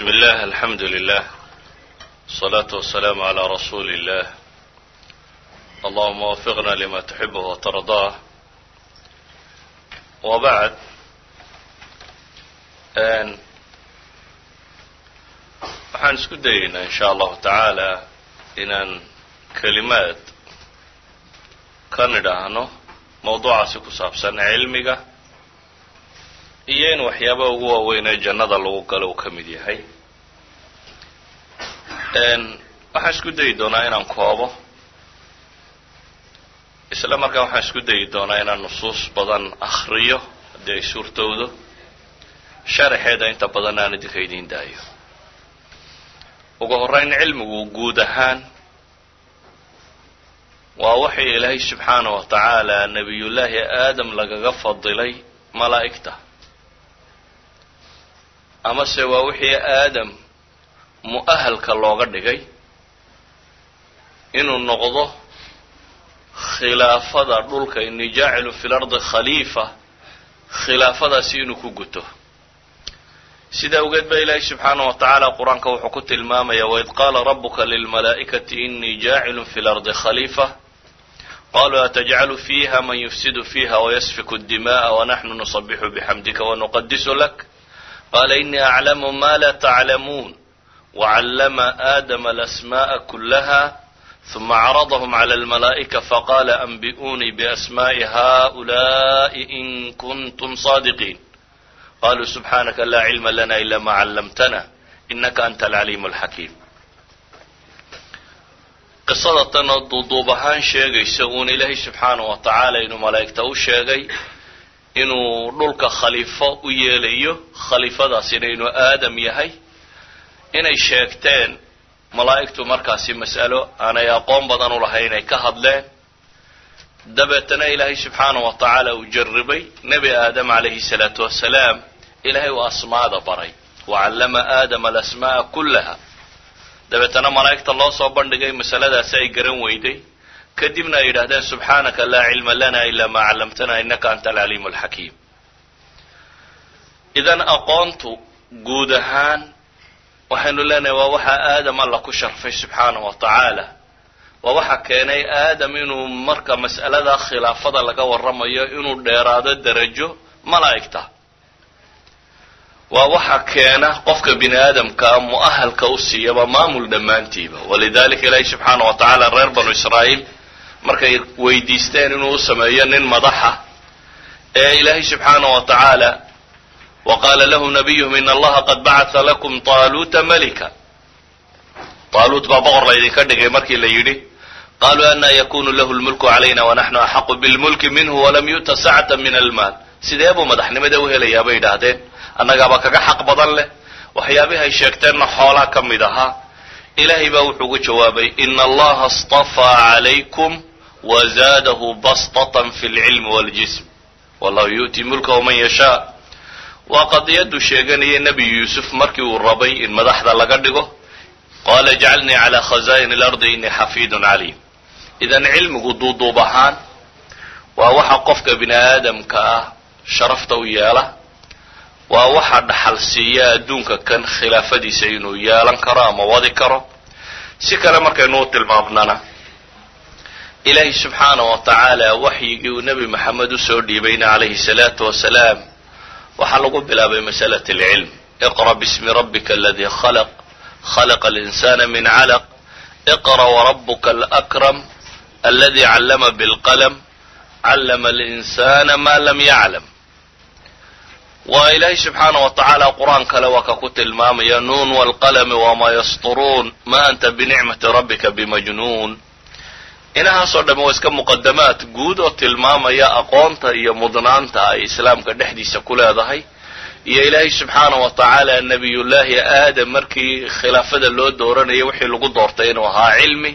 Bismi illah, alxamdu lilah, wasalaatu wasalaamu calaa rasuuli illah. Allahuma wafiqna lima tuxibuh watardaah, wa bacd. Waxaan isku dayeynaa, in sha allahu tacaala, inaan kelimaad ka nidhaahno mawduucaasi ku saabsan cilmiga iyo in waxyaaba ugu waaweyn ee jannada lagu galo uu ka mid yahay. Waxaan isku dayi doonaa inaan koobo, isla markaa waxaan isku dayi doonaa inaan nusuus badan akriyo haddii ay suurtowdo, sharaxeeda inta badan aan idinka idiin daayo. Ugu horreyn, cilmigu guud ahaan waa waxay Ilaahay subxaana wa tacaala nebiyullaahi Aadam lagaga fadilay malaa'igta, amase waa wixii Aadam mu'ahalka looga dhigay inuu noqdo khilaafada dhulka, "إني جاعل في الأرض خليفة", khilaafadaasi inuu ku guto. Sida awgeed ba Ilaahay subxaana wa tacaala Qur-aanka wuxuu ku tilmaamaya: "وإذ قال ربك للملائكة إني جاعل في الأرض خليفة قالوا أتجعل فيها من يفسد فيها ويسفك الدماء ونحن نسبح بحمدك ونقدس لك قال إني أعلم ما لا تعلمون وعلم آدم الأسماء كلها ثم عرضهم على الملائكة فقال أنبئوني بأسماء هؤلاء إن كنتم صادقين قالوا سبحانك لا علم لنا إلا ما علمتنا إنك أنت العليم الحكيم". Qisada tan oo duuduub ahaan sheegaysa uun Ilaahay subxaana wa tacaala inuu malaa'igta u sheegay inuu dhulka khaliifo u yeelayo, khaliifadaasina inuu Aadam yahay, inay sheegteen malaa'igtu markaasi mas'alo aanay aqoon badan u lahayn inay ka hadleen, dabeetana Ilaahay subxaana wa tacaala uu jarribay Nebi Aadam calayhi salaatu wasalaam. Ilaahay uu asmaada baray, وعلم آدم الأسماء كلها, dabeetana malaa'igta loo soo bandhigay masaladaasi ay garan weyday, kadibna ay yidhahdeen: "سبحانك لا علم لنا إلا ما علمتنا إنك أنت العليم الحكيم". Idan aqoontu guud ahaan waxaynu leenahay waa waxaa Aadam Alla ku sharfay subxaana wa tacaala, waa waxa keenay Aadam inuu marka mas'alada khilaafada laga warramayo inuu dheeraado derajo malaa'igta, waa waxa keena qofka bini aadamkaa mu'ahalka u siiyaba maamul dhammaantiiba. ولذلك Ilaahi subxaana wa tacaala reer Banu Israa'iil markay weydiisteen inuu u sameeyo nin madaxa ee Ilaahay subxaana wa tacaala: "وقال لهم نبيهم إن الله قد بعث لكم طالوت ملكا", Taaluut baa boqor laydinka dhigay markii la yidhi, "قالوا أنى يكون له الملك علينا ونحن أحق بالملك منه ولم يؤت سعة من المال", sidee buu madaxnimada u helayaa bay yidhaahdeen, annagaaba kaga xaq badan leh. Waxyaabihi ay sheegteenna xoolaa ka mid ahaa. Ilaahay baa wuxuu ugu jawaabay: "إن الله اصطفاه عليكم وزاده بسطة في العلم والجسم والله يؤتي ملكه من يشاء". Waa qadiyaddu sheeganaya Nebi Yuusuf markii uu rabay in madaxda laga dhigo: "قال اجعلني على خزائن الأرض إني حفيظ عليم". Idan cilmigu duuduub ahaan waa waxa qofka bini aadamka ah sharafta u yeela, waa waxa dhaxal siiya adduunka kan khilaafadiisa inuu yeelan karo ama wadi karo. Si kale markaynu u tilmaamnana, Ilaahay subxaana wa tacaala waxyigii uu Nebi Maxamed usoo dhiibayna calayhi salaatu wasalaam waxaa lagu bilaabay masalat alcilm: "اقرأ باسم ربك الذي خلق، خلق الإنسان من علق، اقرأ وربك الأكرم الذي علم بالقلم، علم الإنسان ما لم يعلم". Waa Ilaahay subxaana wa tacaala Qur-aan kale waa ka ku tilmaamaya: "ن والقلم وما يسطرون ما أنت بنعمة ربك بمجنون". Inahaasoo dhamme waa iska muqadamaad guud oo tilmaamaya aqoonta iyo mudnaanta ay Islaamka dhexdiisa ku leedahay, iyo Ilaahay subxaana wa tacaala Nebiyullaahi Aadam markii khilaafada loo dooranayay wixii lagu doortay inuu ahaa cilmi,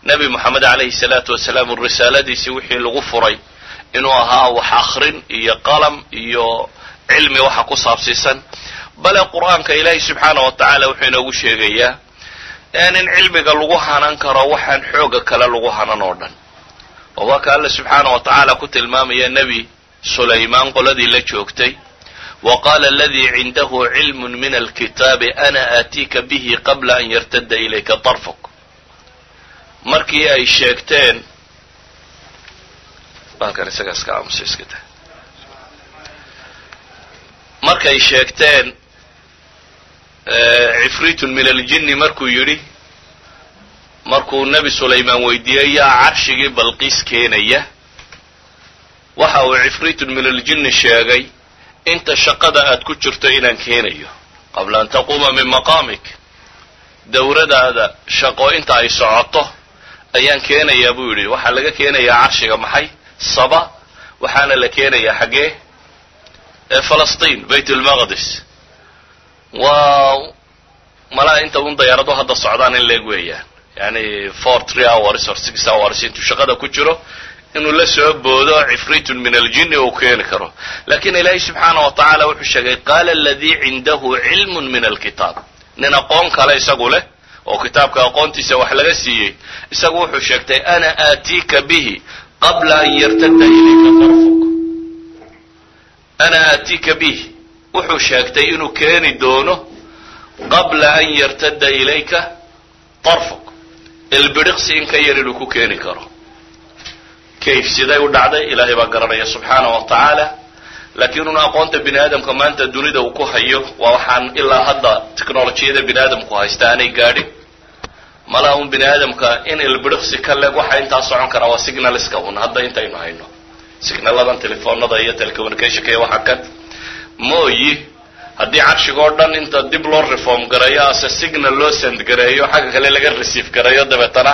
Nebi Moxamed calayhi salaatu wasalaam risaaladiisii wixii lagu furay inuu ahaa wax akrin iyo qalam iyo cilmi waxa ku saabsiisan. Bale Qur-aanka Ilaahay subxaana wa tacaala wuxuu inoogu sheegayaa in cilmiga lagu hanan karo waxaan xooga kale lagu hanan oo dhan, oo waa ka Alla subxaana wa tacaala ku tilmaamaya Nebi Sulaymaan qoladii la joogtay: Wa qaala aladii cindahu cilmu min alkitaabi ana aatiika bihi qabla an yartadda ilayka tarfuk. Markii ay sheegteen baalkan isaga iska aamusa iska dah, markay sheegteen cifriitun min aljinni markuu yidhi, markuu Nebi Sulaymaan weydiiyey yaa carshigii Balqiis keenaya, waxa uu cifriitun min aljinni sheegay inta shaqada aad ku jirto inaan keenayo, qabla an taquuma min maqaamik, dowradaada shaqo inta ay socoto ayaan keenayaa buu yidhi. Waxaa laga keenayaa carshiga maxay? Saba. Waxaana la keenayaa xaggee? Ee Falastiin, Bayt ulmaqdis. Waa malaa inta un dayaarado hadda socdaan in leeg weeyaan, yani 4, 3 hours or 6 hours intuu shaqada ku jiro inuu la soo boodo cifriitun min aljinni uu keeni karo. Lakin Ilaahay subxaana wa tacaala wuxuu sheegay, qaala aladii cindahu cilmun min alkitaab, nin aqoon kale isagu leh oo kitaabka aqoontiisa wax laga siiyey, isagu wuxuu sheegtay ana aatiika bihi qabla an yartadda ilayka tarfuk. Ana aatiika bih, wuxuu sheegtay inuu keeni doono qabla an yartadda ilayka tarfuk, ilbidhiqsi in ka yar inuu ku keeni karo. Kayf, siday u dhacday, Ilaahay baa garanaya subxaana wa tacaala. Laakiin un aqoonta bini aadamka maanta dunida uu ku hayo waa waxaan ilaa hadda technolojiyada bini aadamku haysta aanay gaadhin. Malaa un bini aadamka in ilbidhiqsi ka leg waxa intaa socon karaa waa signalska un hadda intaynu hayno, signaladan telefoonada iyo telecommunicationka iyo waxa kan mooyi. Haddii carshigoo dhan inta dib loo reform gareeyo, ase signal loo send gareeyo, xagga kale laga receive gareeyo, dabeetana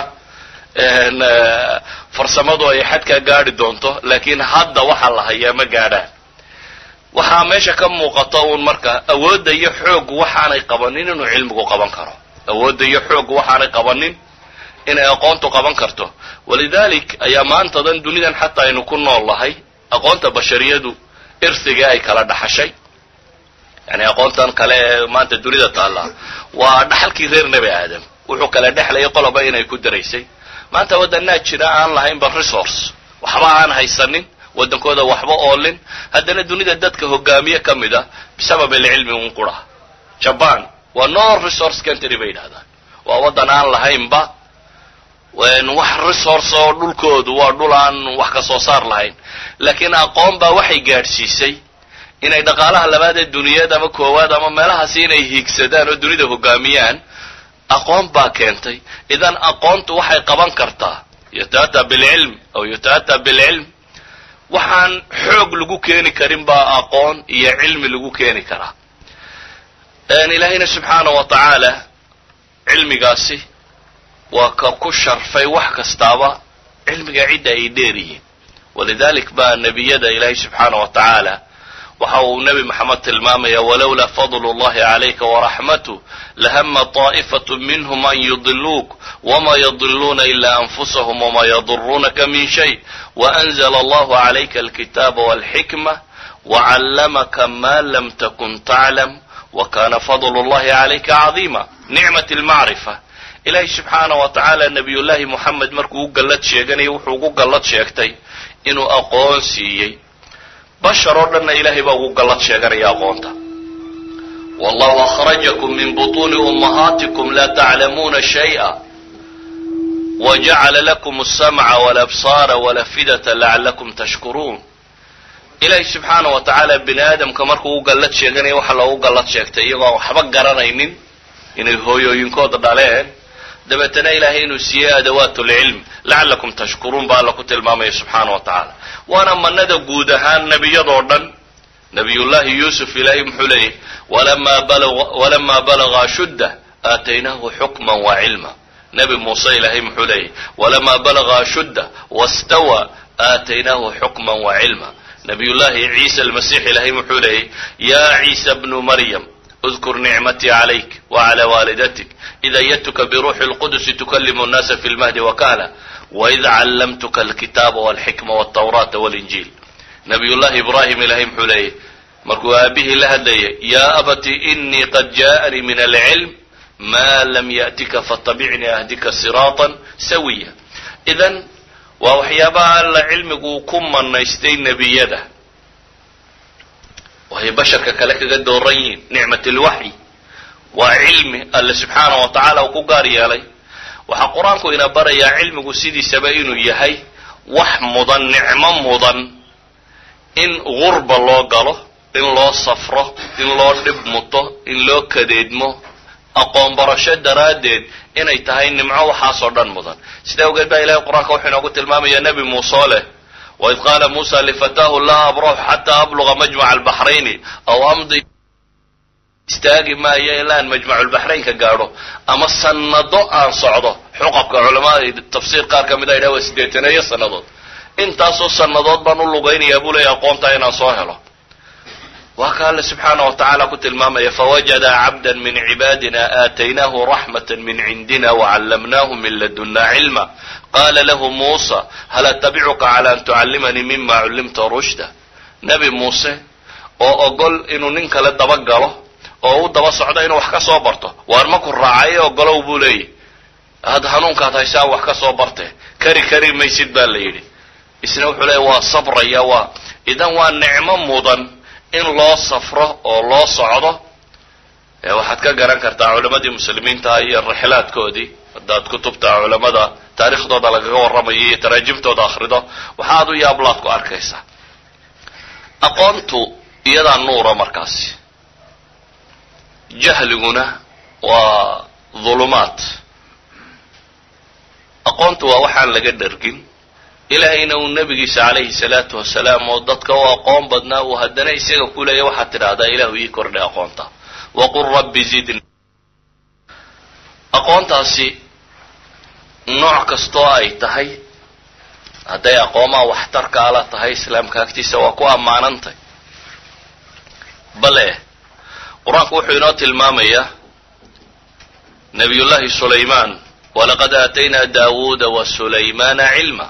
farsamadu ay xadkaa gaadhi doonto. Laakiin hadda waxaa la hayaa ma gaadhaan. Waxaa meesha ka muuqata uun marka awoodda iyo xooggu waxaanay qabanin inuu cilmigu qaban karo, awoodda iyo xooggu waxaanay qabanin inay aqoontu qaban karto. Walidalik ayaa maantadan dunidan xataa aynu ku nool nahay aqoonta bashariyadu irsiga ay kala dhaxashay, yani aqoontan kale ee maanta dunida taallaa waa dhaxalkii reer Nebi Aadam wuxuu kala dhexlayay, qoloba inay ku daraysay. Maanta waddanaa jira aan lahaynba resource, waxba aan haysanin, waddankooda waxba oolin, haddana dunida dadka hogaamiye ka mid a bisabab alcilmi un qura. Jaban waa no resource country bay yidhahdaan, waa waddan aan lahaynba wax resource oo dhulkoodu waa dhul aan wax ka soo saar lahayn, laakiin aqoon baa waxay gaadhsiisay inay dhaqaalaha labaad ee duniyeed ama koowaad ama meelahaasi inay hiigsadaan oo dunida hogaamiyaan. Aqoon baa keentay. Idan aqoontu waxay qaban kartaa, yuta'ataa bilcilm aw yuta'ataa bilcilm, waxaan xoog lagu keeni karin baa aqoon iyo cilmi lagu keeni karaa. Ilaahayna subxaana wa tacaala cilmigaasi waa ka ku sharfay wax kastaaba cilmiga cidda ay dheer yihiin. Walidalik baa nebiyada Ilaahay subxaana wa tacaala waxa uu Nebi Maxamed tilmaamaya, walowlaa fadlu llahi calayka waraxmatuh lahama طaa'ifat minhum an yudiluuk wma yadiluuna ila anfusahum wma yaduruunaka min shay waanzla allahu calayka alkitaaba walxikma wacallamaka ma lam takun taclam wa kana fadlu llahi calayka cadiima. Nicmat almacrifa, Ilaahay subxaana wa tacaala Nabiyullaahi Moxamed markuu u gallad sheeganaya wuxuu ugu gallad sheegtay inuu aqoon siiyey. Bashar oo dhanna Ilaahay baa ugu gallad sheeganaya aqoonta. Wallahu akhrajakum min butuuni ummahaatikum laa taclamuuna shay'a wajacala lakum alsamca walabsaara walafidata lacalakum tashkuruun. Ilaahay subxaana wa tacaala bini aadamka markuu u gallad sheeganaya waxaa loogu gallad sheegtay iyagoo aan waxba garanaynin inay hooyooyinkooda dhaleen, dabeetana Ilaahay inuu siiyey adawaat lcilm. Lacalakum tashkuruun baa Alla ku tilmaamaya subxaana wa tacaala. Waana manada guud ahaan nebiyadoo dhan. Nabiyullahi Yuusuf Ilaahay muxuu leeyahy? Walama balaga ashuddah aataynaahu xukma wa cilma. Nebi Muuse Ilaahay muxuu leeyahy? Walama balaga ashuddah wastawa aataynaahu xukma wa cilma. Nabiyullahi Ciisa Almasiix Ilaahay muxuu leeyay? Ya Ciisa bnu Maryam اذkr nicmatii calayk wclى waalidatik id ayadtuka biruuxi اlqudusi tukalimu الnaasa fi lmahdi wakahla waid callamtuka alkitaaba walxikma waltawraata walinjiil. Nabiyullahi Ibrahim Ilahay muxuu leeyay markuu aabihii la hadlayay? Ya abati inii qad jaaءanii min alcilm ma lam yأtika faاtabicnii ahdika siraata sawiya. Idan waa waxyaabaha Alla cilmigu ku manaystay nebiyada. Waayo Ay basharka kale kaga dooran yihiin nicmat alwaxyi waa cilmi Alle subxaana wa tacaala uu ku gaar yeelay. Waxaa Qur-aanku ina barayaa cilmigu sidiisaba inuu yahay wax mudan, nicmo mudan in gurba loo galo, in loo safro, in loo dhib muto, in loo kadeedmo aqoon barasho daraaddeed, inay tahay nimco waxaasoo dhan mudan. Sidaa awgeed baa Ilahay Qur-aanka wuxuu inoogu tilmaamayaa Nebi Muuse leh: "Waid qaala Muusa lifataahu laa abraxu xataa abluga majmaca albaxrayni aw amdi." Istaagi maayo ilaa aan majmaculbaxraynka gaadho ama sanado aan socdo. Xuqabka culamada tafsiir qaar ka mid a yidhaha waa 80eeyo sannadood. Intaasoo sannadood baan u lugaynayaa buu leeya aqoontaa inaan soo helo. Waa ka Alle subxaana wa tacaala ku tilmaamaya: "Fawajada cabda min cibaadina aataynaahu raxmata min cindina wacallamnaahu min ladunna cilma. Qaala lahu Muusa hal atabicuka cala an tucallimanii mima cullimta rushda." Nebi Muuse oo ogol inuu nin kale daba galo oo u daba socdo inuu wax ka soo barto. "Waar ma ku raacay? Ogolow," buu leeyahy, "had hanuunkaad haysaa wax ka soo barte." Kari kari maysid baa la yidhi. Isna wuxuu leeya waa sabraya. Waa idan waa nicmo mudan in loo safro oo loo socdo. Waxaad ka garan kartaa culammadii muslimiinta iyo rixlaadkoodii. Haddaad kutubta culamada taariikhdooda lagaga warramayo iyo taraajimtooda akhrido, waxaad u yaablaad ku arkaysaa. Aqoontu iyadaa nuura markaasi, jahliguna waa dhulumaat. Aqoontu waa waxaan laga dhergin. Ilaahayna uu nebigiisa calayhi salaatu wasalaam oo dadka u aqoon badnaa uu haddana isaga ku leeya: "Waxaad tidhaahdaa Ilaahu ii kordhay aqoonta." "Waqul rabbi zidni." Aqoontaasi nooc kastoo ay tahay, hadday aqoomaha waxtarka ala tahay, Islaamka agtiisa waa ku ammaanantay. Bale Qur-aanku wuxuu inoo tilmaamayaa Nabiyullahi Sulaymaan: "Walaqad aataynaa Daawuuda wa Sulaymaana cilma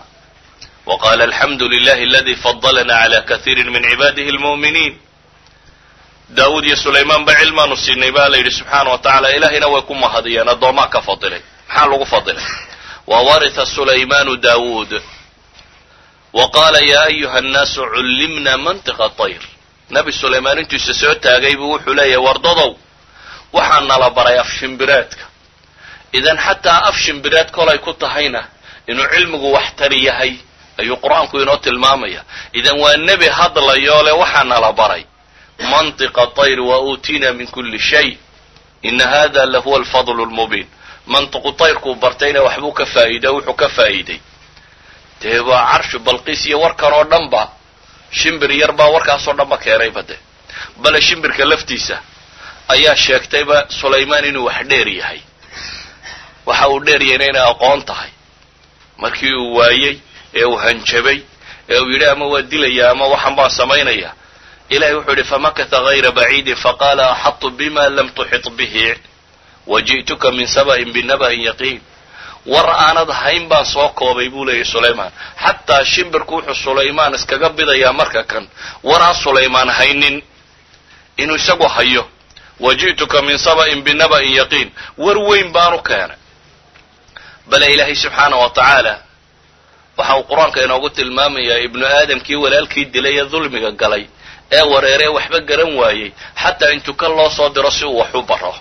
wa qaala alxamdu lilahi aladi fadalana cala kaiiri min cibaadihi almu'miniin." Daawuud iyo Sulaymaan ba cilmaanu siinay baa la yidhi subxaana wa tacala, Ilaahayna way ku mahadiyeen addoomaa ka fadilay. Maxaa lagu fadilay? "Wa waritha Sulaymaanu Daawuud wa qaala yaa ayuha annaasu cullimna mantiqa tayr." Nabi Sulaymaan intuisa soo taagay buu wuxuu leeyahay: "Wardadow, waxaa nala baray af shimbiraadka." Idan xataa af shimbiraad kolay ku tahayna inuu cilmigu waxtari yahay ayuu Qur-aanku inoo tilmaamaya. Idan waa nebi hadlayoo le waxaa nala baray mantiqa tayr "wa uutiina min kulli shay ina hada lahuwa alfadlu lmubiin." Mantiqu tayrkuu bartayna waxbuu ka faa'iiday. Wuxuu ka faa'iiday dee waa carshu Balqiis iyo warkan oo dhan ba shimbir yar baa warkaasoo dhan ba keenayba de. Bale shimbirka laftiisa ayaa sheegtayba Sulaymaan inuu wax dheer yahay. Waxa uu dheer yahayna inay aqoon tahay. Markii uu waayey ee uu hanjabay ee uu yidhi ama waa dilaya ama waxan baan samaynaya, Ilahay wuxuu yidhi: "Famakatha gayra baciidin faqaala axadtu bima lam tuxit bihi waji'tuka min saba'in binaba'in yaqiin." War aanad hayn baan soo koobay, buu leeyahy Sulaymaan. Xataa shimbirku wuxuu Sulaymaan iskaga bidayaa marka kan war aan Sulaymaan haynin inuu isagu hayo. "Waji'tuka min saba'in binaba'in yaqiin", war weyn baanu keenay. Bale Ilaahay subxaana wa tacaala waxa uu Qur-aanka inoogu tilmaamayaa ibnu aadamkii walaalkii dilay ee dulmiga galay ee wareeree waxba garan waayey, xataa in tuka loo soo diro si uu wax u baro.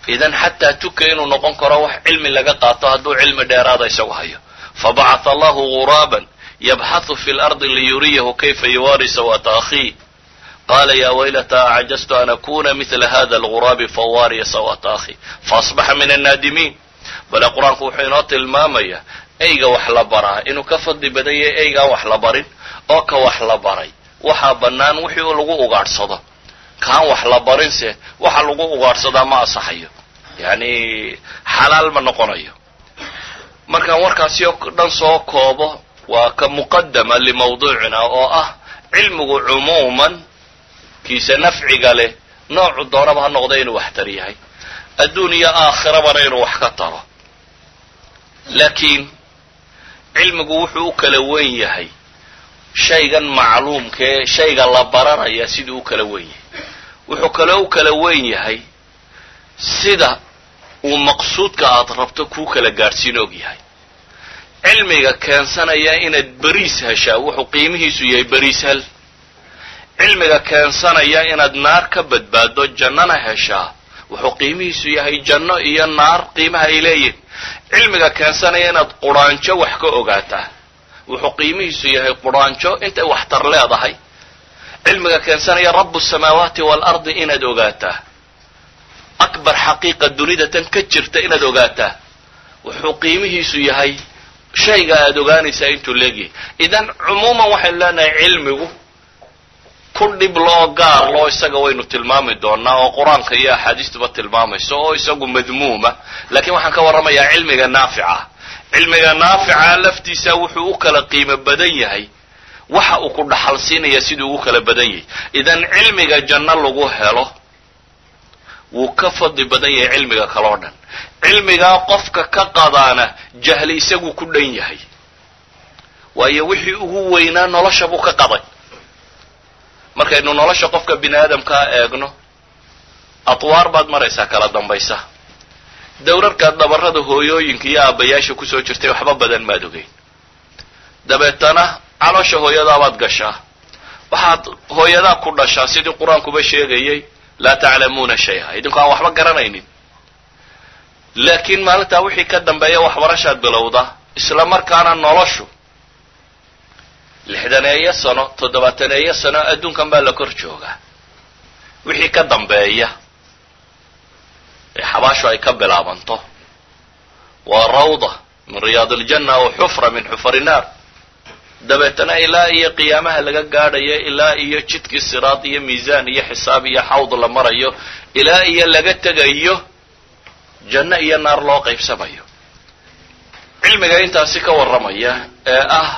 Idan xataa tuka inuu noqon karo wax cilmi laga qaato hadduu cilmi dheeraada isagu hayo. "Fabacatha Allahu guraaban yabxathu fi lardi liyuriyahu kayfa yuwaari sawata akhiih. Qala ya waylata acjaztu an akuna mila hada alguraabi fawaariya sawata akhi faasbaxa min annaadimiin." Bale Qur-aanku wuxuu inoo tilmaamayaa eyga wax la baraa inuu ka fadli badan yahay eygaan wax la barin, oo ka wax la baray waxaa bannaan wixii lagu ugaadhsado, kaan wax la barinse waxa lagu ugaadhsadaa ma asaxayo, yacni xalaal ma noqonayo. Markaan warkaasi oo dhan soo koobo, waa ka muqadama limawduucina oo ah cilmigu cumuuman kiisa nafciga leh noocu doonaba ha noqda inuu waxtar yahay adduun iyo aakhirabana inuu wax ka taro. Laakiin cilmigu wuxuu u kala wen yahay shaygan macluumkaee shayga la baranaya siduu u kala wen yahay. Wuxuu kaloo u kala wen yahay sida uu maqsuudka aad rabto kuu kala gaadhsiin og yahay. Cilmiga keensanaya inaad beriis heshaa wuxuu qiimihiisu yahay beriis hel. Cilmiga keensanaya inaad naar ka badbaaddo jannana heshaa wuxuu qiimihiisu yahay janno iyo naar qiimaha ay leeyihin. Cilmiga keensanaya inaad quraanjo wax ka ogaataa wuxuu qiimihiisu yahay quraanjo intay waxtar leedahay. Cilmiga keensanaya rabu samaawaati waalardi inaad ogaataa, akbar xaqiiqa dunida tan ka jirta inaad ogaataa, wuxuu qiimihiisu yahay shayga aad ogaanaysaa intuu leegyahay. Idan cumuuman waxaynu leenahay cilmigu ku dhib loo gaar loo isaga waynu tilmaami doonaa oo qur-aanka iyo axaadiistuba tilmaamayso oo isagu madmuuma, laakiin waxaan ka warramayaa cilmiga naafica. Cilmiga naafica laftiisa wuxuu u kala qiimo badan yahay waxa uu ku dhaxal siinaya siduu ugu kala badan yahay. Idan cilmiga janno lagu helo wuu ka fadli badan yahay cilmiga kaloo dhan. Cilmigaa qofka ka qadaana jahli isagu ku dhan yahay, waayo wixii ugu weynaa nolosha buu ka qaday. Markaynu nolosha qofka bini aadamkaa eegno, atwaar baad maraysaa kala dambaysa. Dowrarkaad dhabarrada hooyooyinka iyo aabbayaasha kusoo jirtay waxba badan maad ogeyn, dabeetana caloosha hooyadaabaad gashaa, waxaad hooyadaa ku dhashaa sidii qur-aankuba sheegayay, laa taclamuuna shay-a, idinku aan waxba garanaynin. Laakiin maalintaa wixii ka dambeeya waxbarashaad bilowda, isla markaana noloshu 60eeyo sano, 70eeyo sano adduunkan baa la kor joogaa. Wixii ka dambeeya ee xabaashu ay ka bilaabanto waa rawda min riyaad aljanna aw xufra min xufari naar. Dabeetana ilaa iyo qiyaamaha laga gaadhayo, ilaa iyo jidkii siraad iyo miisaan iyo xisaab iyo xawd la marayo, ilaa iyo laga tegayo janno iyo naar loo qaybsamayo. Cilmiga intaasi ka warramaya ee ah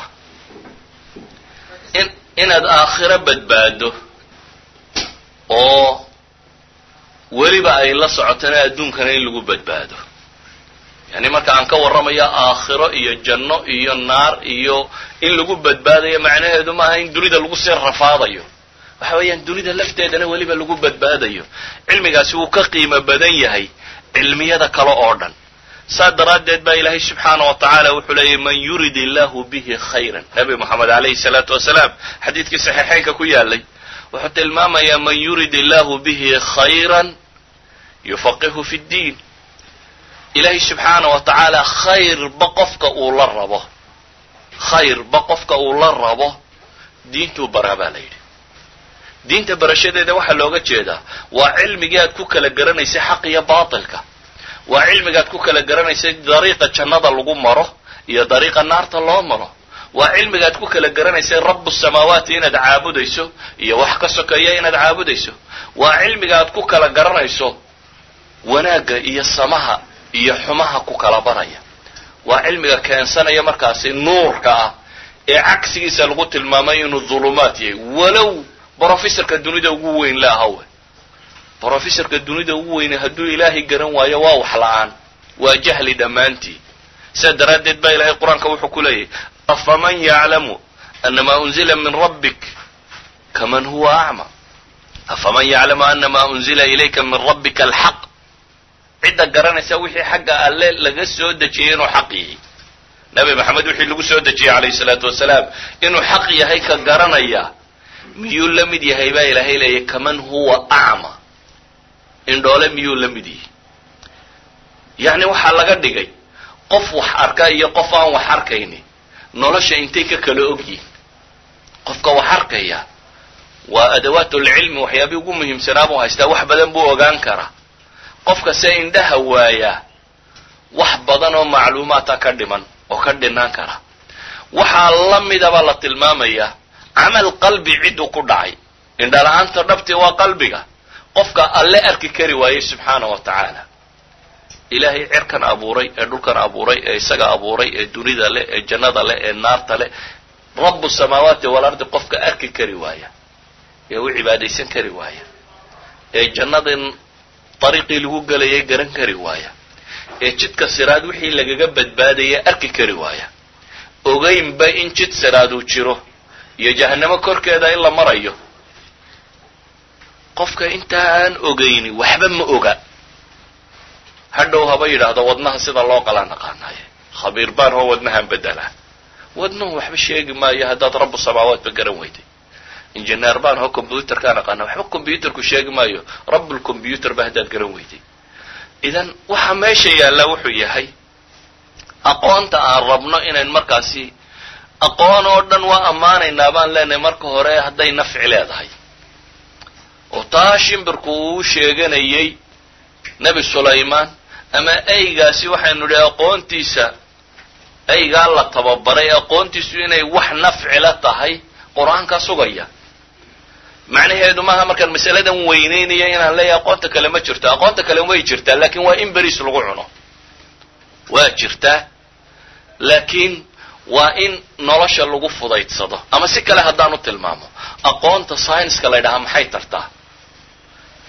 in inaad aakhiro badbaado oo weliba ay la socotana adduunkana in lagu badbaado. Yani marka aan ka warramayo aakhiro iyo janno iyo naar iyo in lagu badbaadayo, macnaheedu maaha in dunida lagu sii rafaadayo, waxa weeyaan dunida lafteedana weliba lagu badbaadayo. Cilmigaasi wuu ka qiimo badan yahay cilmiyada kale oo dhan. Saa daraaddeed baa Ilaahay subxaana wa tacaala wuxuu leeyay, man yurid illahu bihi khayran. Nabi Moxamed calayhi salaatu wasalaam xadiidkii saxiixeynka ku yaalay wuxuu tilmaamayaa, man yurid illahu bihi khayran yufaqihu fi ddiin. Ilaahay subxaana wa tacaala khayrba qofka uu la rabo, khayrba qofka uu la rabo diintuu baraa baa la yidhi. Diinta barashadeeda waxaa looga jeedaa waa cilmigii aad ku kala garanaysay xaq iyo baatilka, waa cilmigaad ku kala garanaysay dariiqa jannada lagu maro iyo dariiqa naarta loo maro, waa cilmigaad ku kala garanaysay rabu samaawaati inaad caabudayso iyo wax ka sokeeya inaad caabudayso, waa cilmiga aad ku kala garanayso wanaagga iyo samaha iyo xumaha ku kala baraya, waa cilmiga keensanaya markaasi nuurka ah ee cagsigiisa lagu tilmaamay inuu dhulumaat yahay. Walow brofessorka dunida ugu weyn la ahawe, brofessorka dunida ugu weyne hadduu Ilaahay garan waayo waa wax la-aan, waa jahli dhammaantii. Sidaa daraaddeed baa Ilahay qur-aanka wuxuu ku leeyahy, afaman yaclamu anamaa unzila min rabbik kaman huwa acma, afaman yaclamu anamaa unzila ilayka min rabbika alxaq. Cidda garanaysa wixii xagga Alle laga soo dejiyey inuu xaq yahay, Nabi Maxamed wixii lagu soo dejiyey calayhi salaatu wasalaam inuu xaq yahay ka garanaya, miyuu la mid yahay baa Ilaahay leeyahy, kaman huwa acma, indhoole miyuu la mid yahay? Yacni waxaa laga dhigay qof wax arka iyo qof aan wax arkayni nolosha intay ka kala ogyihin. Qofka wax arkaya waa adawaatulcilmi, waxyaabihii ugu muhiimsanaa buu haystaa, wax badan buu ogaan karaa. Qofka se indhaha waayaa wax badan oo macluumaata ka dhiman oo ka dhinaan kara. Waxaa la midaba la tilmaamayaa camal qalbi cidduu ku dhacay. Indhala-aanta dhabti waa qalbiga qofka Alle arki kari waayey subxaana wa tacaala. Ilaahay cirkan abuuray ee dhulkan abuuray ee isaga abuuray ee dunida leh ee jannada leh ee naarta leh, rabu samaawaati walardi, qofka arki kari waaya ee u cibaadaysan kari waaya ee jannadin dariiqii lagu gelayay garan kari waaya ee jidka siraad wixii lagaga badbaadaya arki kari waaya, ogeynba in jid siraad uu jiro iyo jahanamo korkeeda in la marayo, qofka intaa aan ogeyni waxba ma oga. Hadhow haba yidhaahdo wadnaha sida loo qalaa naqaanaaye, khabiir baan hoo wadnahaan bedelaa, wadnuhu waxba sheegi maayo haddaad rabu samaawaatba garan weyday. Injineer baan ho, combyuterkaan aqaana. Waxba combyuterku sheegi maayo, rabbulcombyuter ba haddaad garan weyday. Idan waxa meesha yaallaa wuxuu yahay aqoonta aan rabno inayn markaasi aqoon oo dhan waa ammaanaynaa baan leenahay marka hore hadday nafci leedahay, oo taa shimbirku uu sheeganayay Nebi Sulaymaan ama eygaasi, waxaynu idhi aqoontiisa, eygaa la tababaray aqoontiisu inay wax nafcila tahay Qur-aanka sugaya. Macnaheedu maaha markaan masaladan weyneynaya inaan leeyahay aqoonta kale ma jirto. Aqoonta kale way jirtaa, laakiin waa in beriis lagu cuno. Waa jirtaa, laakiin waa in nolosha lagu fudaydsado. Ama si kale haddaan u tilmaamo, aqoonta scienceska la ydhahaa maxay tartaa?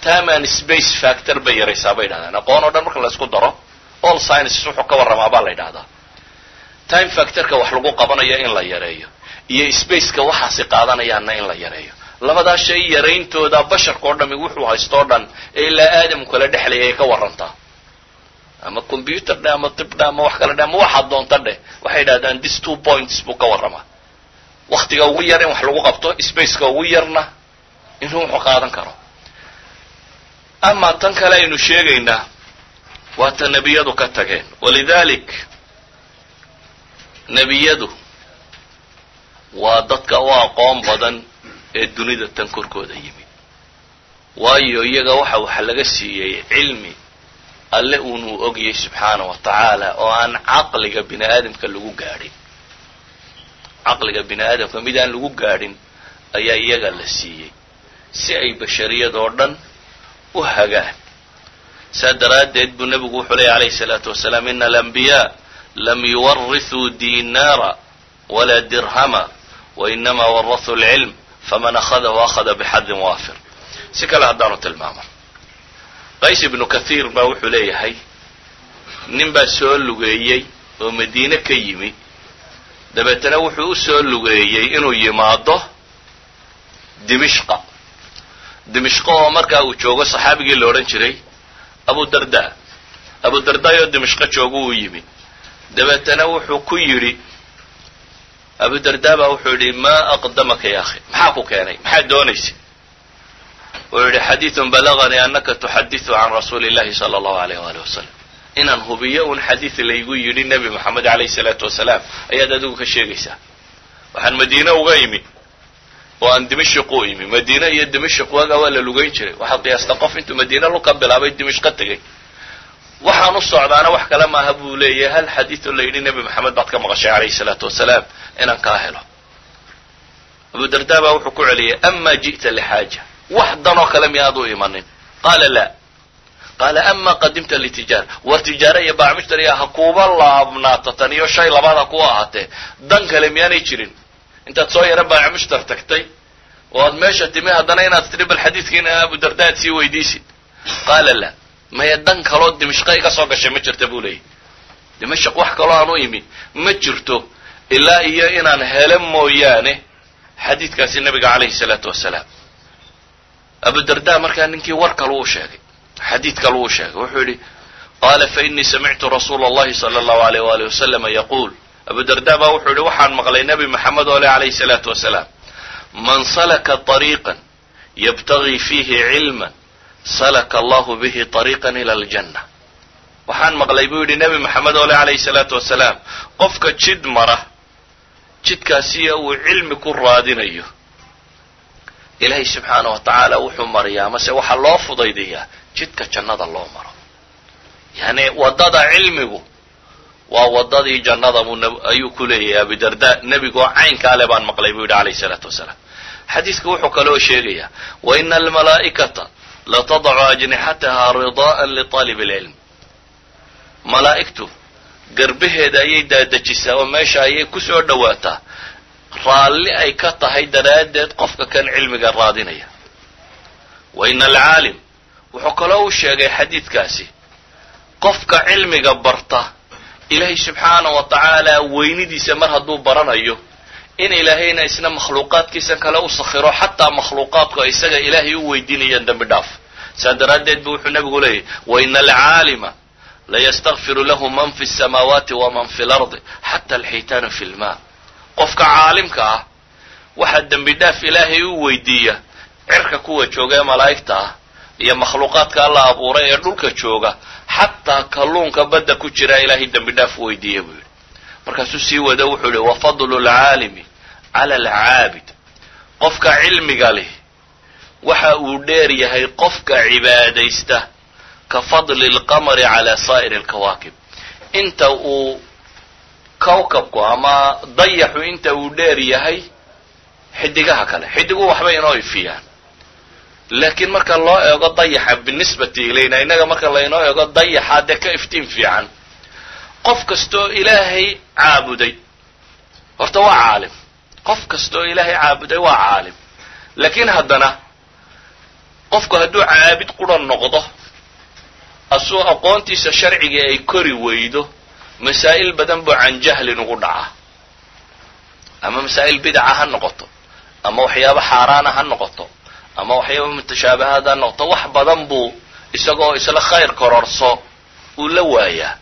Time and space factor bay yaraysaa bay yidhahdaan. Aqoon oo dhan marka la isku daro, all sciences wuxuu ka warramaa baa la yidhahdaa time factorka wax lagu qabanayo in la yareeyo iyo spaceka waxaasi qaadanayaanna in la yareeyo. Labadaa shay yarayntooda basharka oo dhami wuxuu haysto o dhan ee ilaa Aadam kala dhexlaya ay ka warrantaa. Ama computer dheh, ama tib dheh, ama wax kale dheh, ama waxaad doonta dheh, waxay yidhahdaan this two points buu ka warramaa: waktiga ugu yar in wax lagu qabto, spaceka ugu yarna inuu wuxuu qaadan karo. Ama tan kale aynu sheegaynaa waa ta nebiyadu ka tageen. Walidalik nebiyadu waa dadka u aqoon badan ee dunida tan korkooda yimid, waayo iyaga waxa laga siiyey cilmi Alle uunuu ogyay subxaana wa tacaala, oo aan caqliga bini aadamka lagu gaadhin. Caqliga bini aadamka mid aan lagu gaadhin ayaa iyaga la siiyey si ay bashariyadoo dhan u hagaan. Saa daraaddeed buu nebigu wuxuu leeyay calayhi salaatu wasalaam: "Ina alambiyaa lam yuwarithuu dinaara walaa dirhama, wainama warasuu alcilm, faman akhadahu akhada bixadin waafir." Si kale haddaanu tilmaamo, Qays Ibnu Kathiir baa wuxuu leeyahay nin baa soo lugeeyey oo Madiine ka yimi. Dabeetana wuxuu u soo lugeeyey inuu yimaado Dimishqa, Dimishqo oo markaa uu joogo saxaabigii la odhan jiray Abu Darda. Abu Darda oo Dimishqo joogo uu yimi. Dabeetana wuxuu ku yidhi, Abu Darda baa wuxuu yidhi: "Maa aqdamaka ya akhi? Maxaa ku keenay? Maxaad doonaysa?" Wuxuu yidhi: "Xadiidun balaganii annaka tuxaditu can rasuuli illahi sala allahu alayh waali wasalam. Inaan hubiyo un xadiid laygu yidhi Nebi Moxamed calayhi salaatu wasalaam ayaad adigu ka sheegaysaa. Waxaan Madiine uga imi oo aan Dimashq u imi." Madiine iyo Dimashq waagaa waa la lugayn jiray. Waxaad qiyaastaa qof intuu Madiine luka bilaabay Dimashqo tegey. "Waxaan u socdaana wax kale maaha," buu leeyahay, "hal xadiid oo la yidhi Nebi Maxamed baad ka maqashay calayhi salaatu wasalaam inaan kaa helo." Abu Darda baa wuxuu ku celiyay: "Ama ji'ta lixaaja? Wax danoo kale miyaad u imanin?" Qaala: "La." Qaala: "Ama qadimta litijaara? War tijaara iyo baacmushtariya ha kuuba laabnaato tan iyo shay labaad ha kuwa ahaatee, dan kale miyaanay jirin intaad soo yaro baacmushtar tagtay oo aad meesha timi, haddana inaad tidhi bal xadiidkiina Abu Darda aad sii weydiisid?" Qaala: "La, maya, dan kaloo Dimashqa iga soo gashay ma jirta," buu leeyahy. "Dimashq wax kaloo aan u imi ma jirto ilaa iyo inaan helo mooyaane xadiidkaasi nabiga calayhi salaatu wasalaam." Abu Darda markaa ninkii war kalu u sheegay, xadiid kalu u sheegay. Wuxuu yidhi, qaala: "Fa inii samictu rasuula allahi sala allahu alayh waali wasalama yaquul." Abu Darda baa wuxuu yidhi: "Waxaan maqlay Nebi Maxamed oo leh calayhi salaatu wasalaam: 'Man salaka طariiqan yabtagii fiihi cilman, salaka allahu bihi طariiqan ila aljanna.' Waxaan maqlay," buu yidhi, "Nebi Maxamed oo leh calayhi salaatu wasalaam: qofka jid mara, jidkaasiya uu cilmi ku raadinayo, Ilaahay subxaana wa tacaala wuxuu mariyaa amase waxaa loo fudaydiyaa jidka jannada loo maro." Yacni waddada cilmigu waa waddadii jannada buu ayuu ku leeyahay Abidarda. "Nebigoo caynkaa le baan maqlay," buu yidhi calayhi salaatu wasalaam. Xadiidku wuxuu kaloo sheegayaa: "Wa ina almalaa'ikata latadacu ajnixataha ridaa'an litaalib alcilm." Malaa'igtu garbaheeda ayay daadajisaa oo meesha ayay ku soo dhowaataa raalli ay ka tahay daraaddeed qofka kan cilmiga raadinaya. Wa ina alcaalim, wuxuu kaloo u sheegay xadiidkaasi, qofka cilmiga barta Ilaahay subxaana wa tacaala weynidiisa mar hadduu baranayo, in Ilaahayna isna makhluuqaadkiisa kale u sakhiro, xataa makhluuqaadku isaga Ilaahay u weydiinayaan dembi dhaaf. Saa daraaddeed bu wuxuu nabigu leeyahy: "Wa ina alcaalima layastakfiru lahu man fi الsamaawaati waman fi lardi, xata alxiitaanu fi lma." Qofka caalimka ah Waxaa dembi dhaaf Ilaahay u weydiiya cirka kuwa jooga ee malaa'igta ah iyo makhluuqaadka Alla abuuray ee dhulka jooga, xataa kalluunka badda ku jira Ilaahay dembi dhaaf u weydiiya, buu yidhi. Markaasuu sii wado, wuxuu yihi: "Wa fadlu alcaalimi cala alcaabid", qofka cilmiga leh waxa uu dheer yahay qofka cibaadaysta, ka fadli alqamari cala saa'iri alkawaakib, inta uu kawkabku ama dayaxu inta uu dheer yahay xidigaha kale. Xidiguhu waxbay inoo ifiyaan, laakiin marka loo eego dayaxa, binisbati ilayna, innaga marka laynoo eego, dayaxa dee ka iftiin fiican. Qof kastoo Ilaahay caabuday horta waa caalim, qof kastoo Ilaahay caabuday waa caalim. Laakiin haddana qofku hadduu caabid qura noqdo, asuu aqoontiisa sharciga ay kori weydo, masaa'il badan buu can jahlin ugu dhacaa, ama masaa'il bidaca ha noqoto, ama waxyaabo xaaraana ha noqoto, ama waxyaabo mutashaabahaad ha noqoto. Wax badan buu isagoo isla khayr kororso uu la waayaa.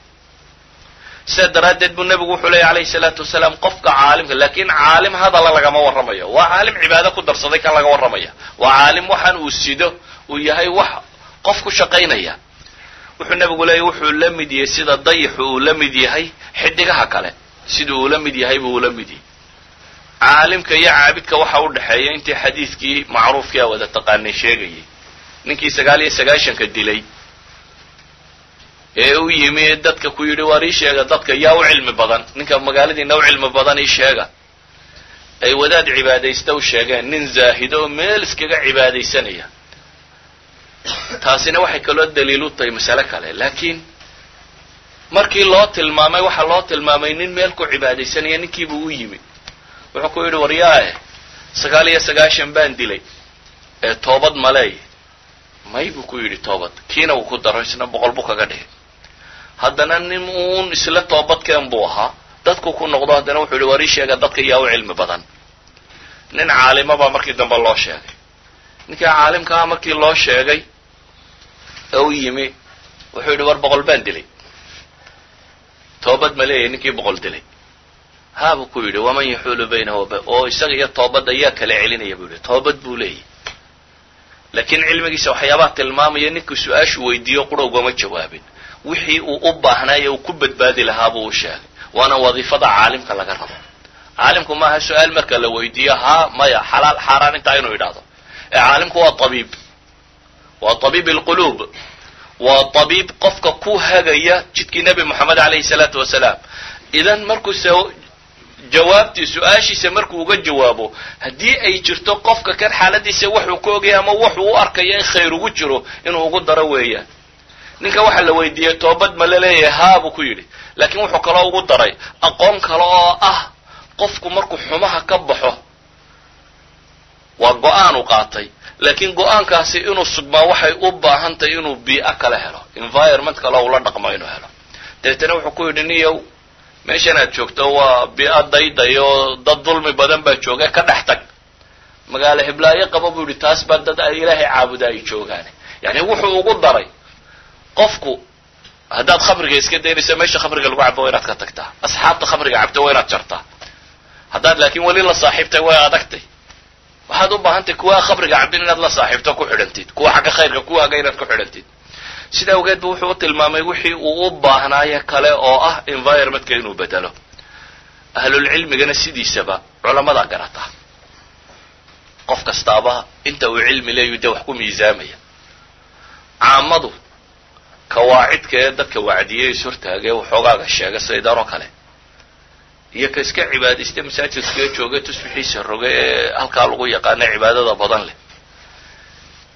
Sidaa daraaddeed buu nebigu wuxuu leeyay, calayhi salaatu wasalaam, qofka caalimka, laakiin caalim hadalla lagama warramayo, waa caalim cibaado ku darsaday kan laga warramaya, waa caalim waxaan uu sido uu yahay wax qof ku shaqaynaya. Wuxuu nebigu leeyay, wuxuu la mid yahay sida dayixu uu la mid yahay xidigaha kale, siduu uu la mid yahay buu ula mid yahay. Caalimka iyo caabidka waxa u dhexeeya intii xadiidkii macruufkii a wada taqaanay sheegayay, ninkii 99-ka dilay ee u yimi dadka ku yidhi: "Waar, ii sheega dadka yaa u cilmi badan, ninka magaaladiina u cilmi badan ii sheega." Ay wadaad cibaadaysta u sheegeen, nin zaahido oo meel iskaga cibaadaysanaya. Taasina waxay kaloo daliil u tahay masale kale, laakiin markii loo tilmaamay, waxaa loo tilmaamay nin meel ku cibaadaysanaya. Ninkiibuu u yimi, wuxuu ku yidhi: "Waryaae, 99 baan dilay ee toobad maleey?" "May," buu ku yidhi. Toobad kiina uu ku daro, isna 100 buu kaga dhigay. Haddana nin uun isla toobadkeen buu ahaa, dadku ku noqdo. Haddana wuxuu yihi: "Waar, ii sheega dadka yaa u cilmi badan." Nin caalima baa markii dambe loo sheegay. Ninkaa caalimkaa markii loo sheegay ee u yimi, wuxuu yidhi: "War, 100 baan dilay, toobad ma leeyahy ninkii 100 dilay?" "Haa," buu ku yidhi. "Waman yaxuulu baynahu oo isaga iyo toobadda yaa kala celinaya?" buu yidhi. "Toobad buu leeyahy." Laakiin cilmigiisa waxyaabaha tilmaamaya, ninkuu su-aashu weydiiyo qura ugama jawaabin, wixii uu u baahnaaye uu ku badbaadi lahaa buu u sheegay. Waana wadiifada caalimka laga rabo. Caalimku maaha su-aal marka la weydiiyo haa, maya, xalaal, xaaraan intaa inuu yidhaahdo, ee caalimku waa tabiib, waa tabiib alquluub, waa tabiib qofka ku hagaya jidkii Nebi Moxamed, calayhi salaatu wasalaam. Idan markuuse jawaabtii su-aashiisa markuu uga jawaabo, haddii ay jirto qofka kan xaaladiisa waxuu ka ogaya ama wuxuu u arkaya in khayr ugu jiro, inuu ugu daro weeyaan. Ninka waxaa la weydiiyey: "Toobad ma la leeyahay?" "Haa," buu ku yidhi. Laakiin wuxuu kaloo ugu daray aqoon kale oo ah qofku markuu xumaha ka baxo, waa go-aan u qaatay, laakiin go-aankaasi inuu sugmaa waxay u baahan tahay inuu bii'o kale helo, environment kale ula dhaqmo inuu helo. Dabeetana wuxuu ku yidhi: "Niyow, meeshan aad joogto waa bii'o dayday oo dad dulmi badan baa jooga, ka dhex tag, magaalo hiblaayo qaba," buu yidhi, "taas baa dad ay Ilaahay caabuda ay joogaan." Yani wuxuu ugu daray, qofku haddaad khamriga iska daynayso, meesha khamriga lagu cabo waa inaad ka tagtaa, asxaabta khamriga cabto waa inaad jartaa. Haddaad laakiin weli la saaxiibtay, way adagtay. Waxaad u baahantay kuwa khamriga cabin inaad la saaxiibto, ku xidhantid, kuwa xagga khayrka kuwaaga inaad ku xidhantid. Sida awgeed bu wuxuu u tilmaamay wixii uu u baahnaayo kale oo ah environmentka inuu bedelo. Ahlulcilmigana sidiisaba culamadaa garata. Qof kastaaba inta uu cilmi leeyu dee wax ku miisaamaya. Caamadu kawaacidka ee dadka wacdiyey, is hortaagee, waxoogaaga sheega saydanoo kale, iyo ka iska cibaadaysta masaajidkaga jooga, tusbixiisa roge ee halkaa lagu yaqaana cibaadada badan leh,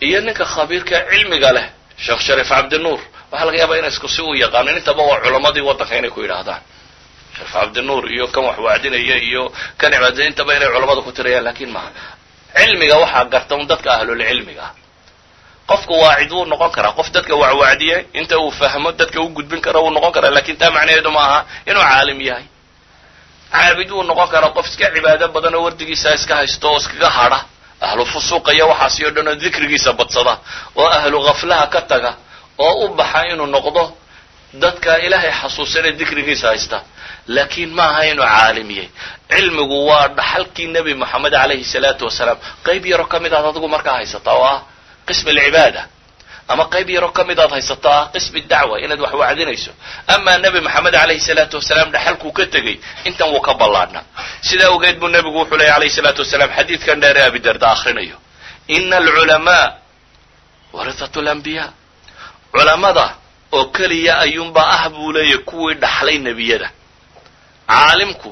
iyo ninka khabiirka cilmiga leh, Sheekh Shariif Cabdinuur, waxaa laga yaabaa ina isku si u yaqaanin. Intaba waa culamadii waddanka inay ku yidhaahdaan Shariif Cabdinuur iyo kan wax wacdinaya iyo kan cibaadaya, intaba inay culamada ku tirayaan, laakiin maaha. Cilmiga waxaa garta un dadka ahlulcilmiga ah. Qofku waacid wuu noqon karaa, qof dadka wacwacdiya, inta uu fahmo dadka u gudbin kara wuu noqon karaa, lakin taa macnaheedu ma aha inuu caalim yahay. Caabid wuu noqon karaa, qof iska cibaado badan oo wardigiisa iska haysto oo iskaga hadha ahlu fusuuqa iyo waxaasi o dhan, oo dikrigiisa badsada oo ahlu khaflaha ka taga oo u baxa inuu noqdo Dadka Ilaahay xasuusanee dikrigiisa haysta, laakiin ma aha inuu caalimiyey. Cilmigu waa dhaxalkii Nebi Moxamed calayhi salaatu wasalaam. Qayb yaroo ka mid aad adigu markaa haysataa oo ah qismi alcibaada, ama qayb yaroo ka mid aad haysataa qismi dacwa, inaad wax wacdinayso. Amaa Nebi Moxamed calayhi salaatu wasalaam dhaxalkuu ka tegey intan wuu ka ballaadhnaa. Sidaa ogeed buu nebigu wuxuu leeyay calayhi salaatu wasalaam xadiidkan dheer ee Abidarda akhrinayo: "Ina alculamaa warithatu alambiyaa." Culamada oo keliya ayuunbaa ah, buu leeyahy, kuwii dhaxlay nebiyada. Caalimku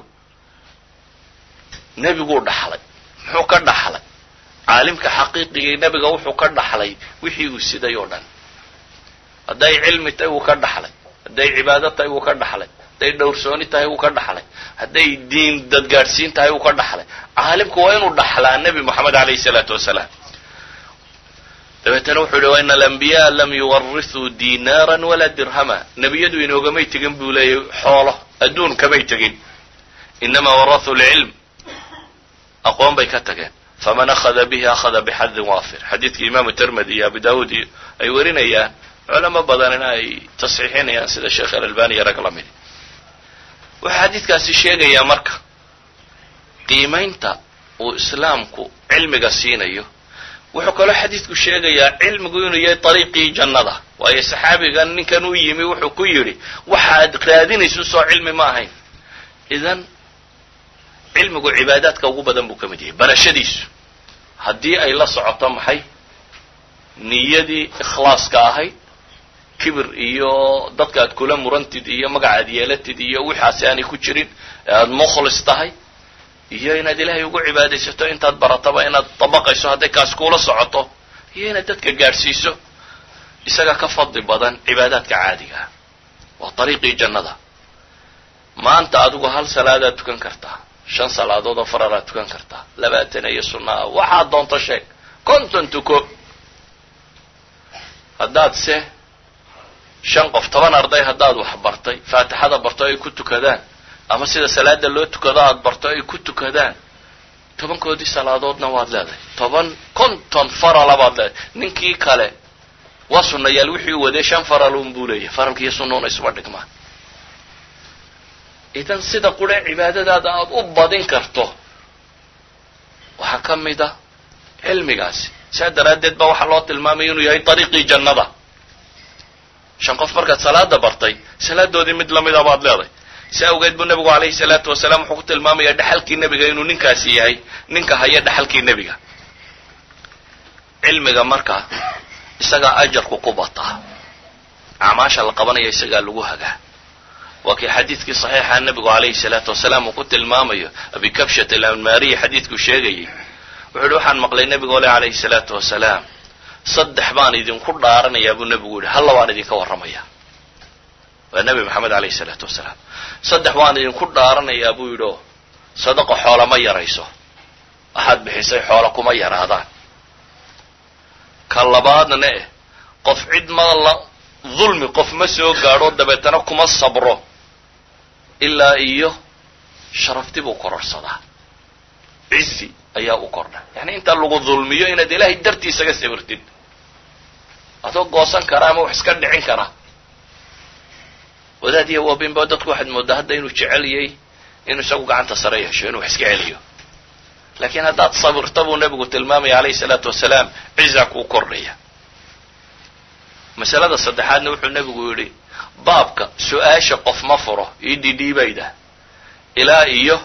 nebiguu dhaxlay. Muxuu ka dhaxlay caalimka xaqiiqigii? Nebiga wuxuu ka dhaxlay wixii uu siday oo dhan. Hadday cilmi tahay, wuu ka dhaxlay. Hadday cibaado tahay, wuu ka dhaxlay. Hadday dhowrsooni tahay, wuu ka dhaxlay. Hadday diin dadgaadhsiin tahay, wuu ka dhaxlay. Caalimku waa inuu dhaxlaa Nebi Moxamed calayhi salaatu wasalaam. Dabeetana wuxuu yihi: "Ina alambiyaa lam yuwarithuu dinaaran walaa dirhama." Nebiyadu inoogamay tegin, buu leeyahy, xoolo adduun kamay tegin. "Inamaa warathuu lcilm," aqoon bay ka tageen. "Faman akhada bihi akhada bixadin waafir." Xadiidka Imaamu Termedi iyo Abu Dawud iyo ay warinayaan, culamo badanina ay tasxiixinayaan, sida Sheekh Alalbani iyo rag la midi. Wuxuu xadiidkaasi sheegayaa marka qiimaynta uu Islaamku cilmiga siinayo. Wuxuu kaloo xadiidku sheegayaa cilmigu inuu yahay dariiqii jannada, waayo saxaabigan ninkan u yimi wuxuu ku yidhi: "Waxaad raadinayso soo cilmi ma ahayn?" Idan cilmigu cibaadaadka ugu badan buu ka mid yahay barashadiisu, haddii ay la socoto maxay? Niyadii ikhlaaska ahayd, kibir iyo dadka aad kula murantid iyo magacaad yeelatid iyo wixaasi aanay ku jirin, ee aada mukhlis tahay, iyo inaad Ilaahay ugu cibaadaysato intaad barataba inaad dabaqayso, hadday kaas kuula socoto, iyo inaad dadka gaadhsiiso, isaga ka fadli badan cibaadaadka caadiga ah. Waa dariiqii jannada. Maanta adigu hal salaadaad tukan kartaa, shan salaadood oo faralaad tukan kartaa, 20 iyo sunna ah, waxaad doonto sheeg, 50 tuko. Haddaad se shan qof, 10 arday haddaad wax bartay, Faatixada barto ay ku tukadaan, ama sida salaada loo tukado aad barto ay ku tukadaan, 10-koodii salaadoodna waad leedahay, 10, 50 farala baad leedahay. Ninkii kale waa sunnayaal wixii u waday, shan faralun buu leeyahay. Faralkiiyo sunnuuna isuma dhigmaan. Idan sida qure cibaadadaada aada u badin karto waxaa ka mid a cilmigaasi. Saa daraaddeed baa waxaa loo tilmaamaya inuu yahay dariiqii jannada. Shan qof markaad salaada bartay, salaadoodii mid lamida baad leedahay. Si awgeed buu nebigu calayhi salaatu wasalaam wuxuu ku tilmaamayaa dhexalkii nebiga, inuu ninkaasi yahay ninka haya dhexalkii nebiga. Cilmiga marka isagaa ajarku ku bataa, acmaasha la qabanaya isagaa lagu hagaa. Waa kii xadiidkii saxiixa nebigu calayhi salaatu wasalaam uu ku tilmaamayo Abi Kabshat Alanmaariya. Xadiidkuu sheegayay wuxu uhi: "Waxaan maqlay nebiga ole calayhi salaatu wasalaam, saddex baan idinku dhaaranayaa," buu nebigu yihi, "halla waan idinka warramaya." Waa Nebi Maxamed calayhi salaatu wasalaam. "Saddex waan idinku dhaaranayaa," buu yidhi, "oo sadaqa xoola ma yarayso, waxaad bixisay xoola kuma yaraadaan. Ka labaadna eh, qof cid ma la dulmi, qof ma soo gaadho, dabeetana kuma sabro ilaa iyo sharafti buu kororsadaa, cizi ayaa u kordha." Yani inta lagu dulmiyo inaad Ilaahay dartii isaga sawirtid, adoo goosan kara ama wax iska dhicin kara. Wadaad iyo wabinba dadku waxaad moodaa hadda inuu jeceliyey inuu isagu gacanta sare yeesho, inuu wax iska celiyo. Laakiin haddaad sabirta, buu nebigu tilmaamaya calayhi salaatu wasalaam, ciza kuu kordhaya. Masalada saddexaadna wuxuu nebigu yidhi: baabka su-aasha qof ma furo io dhidhiibayda ilaa iyo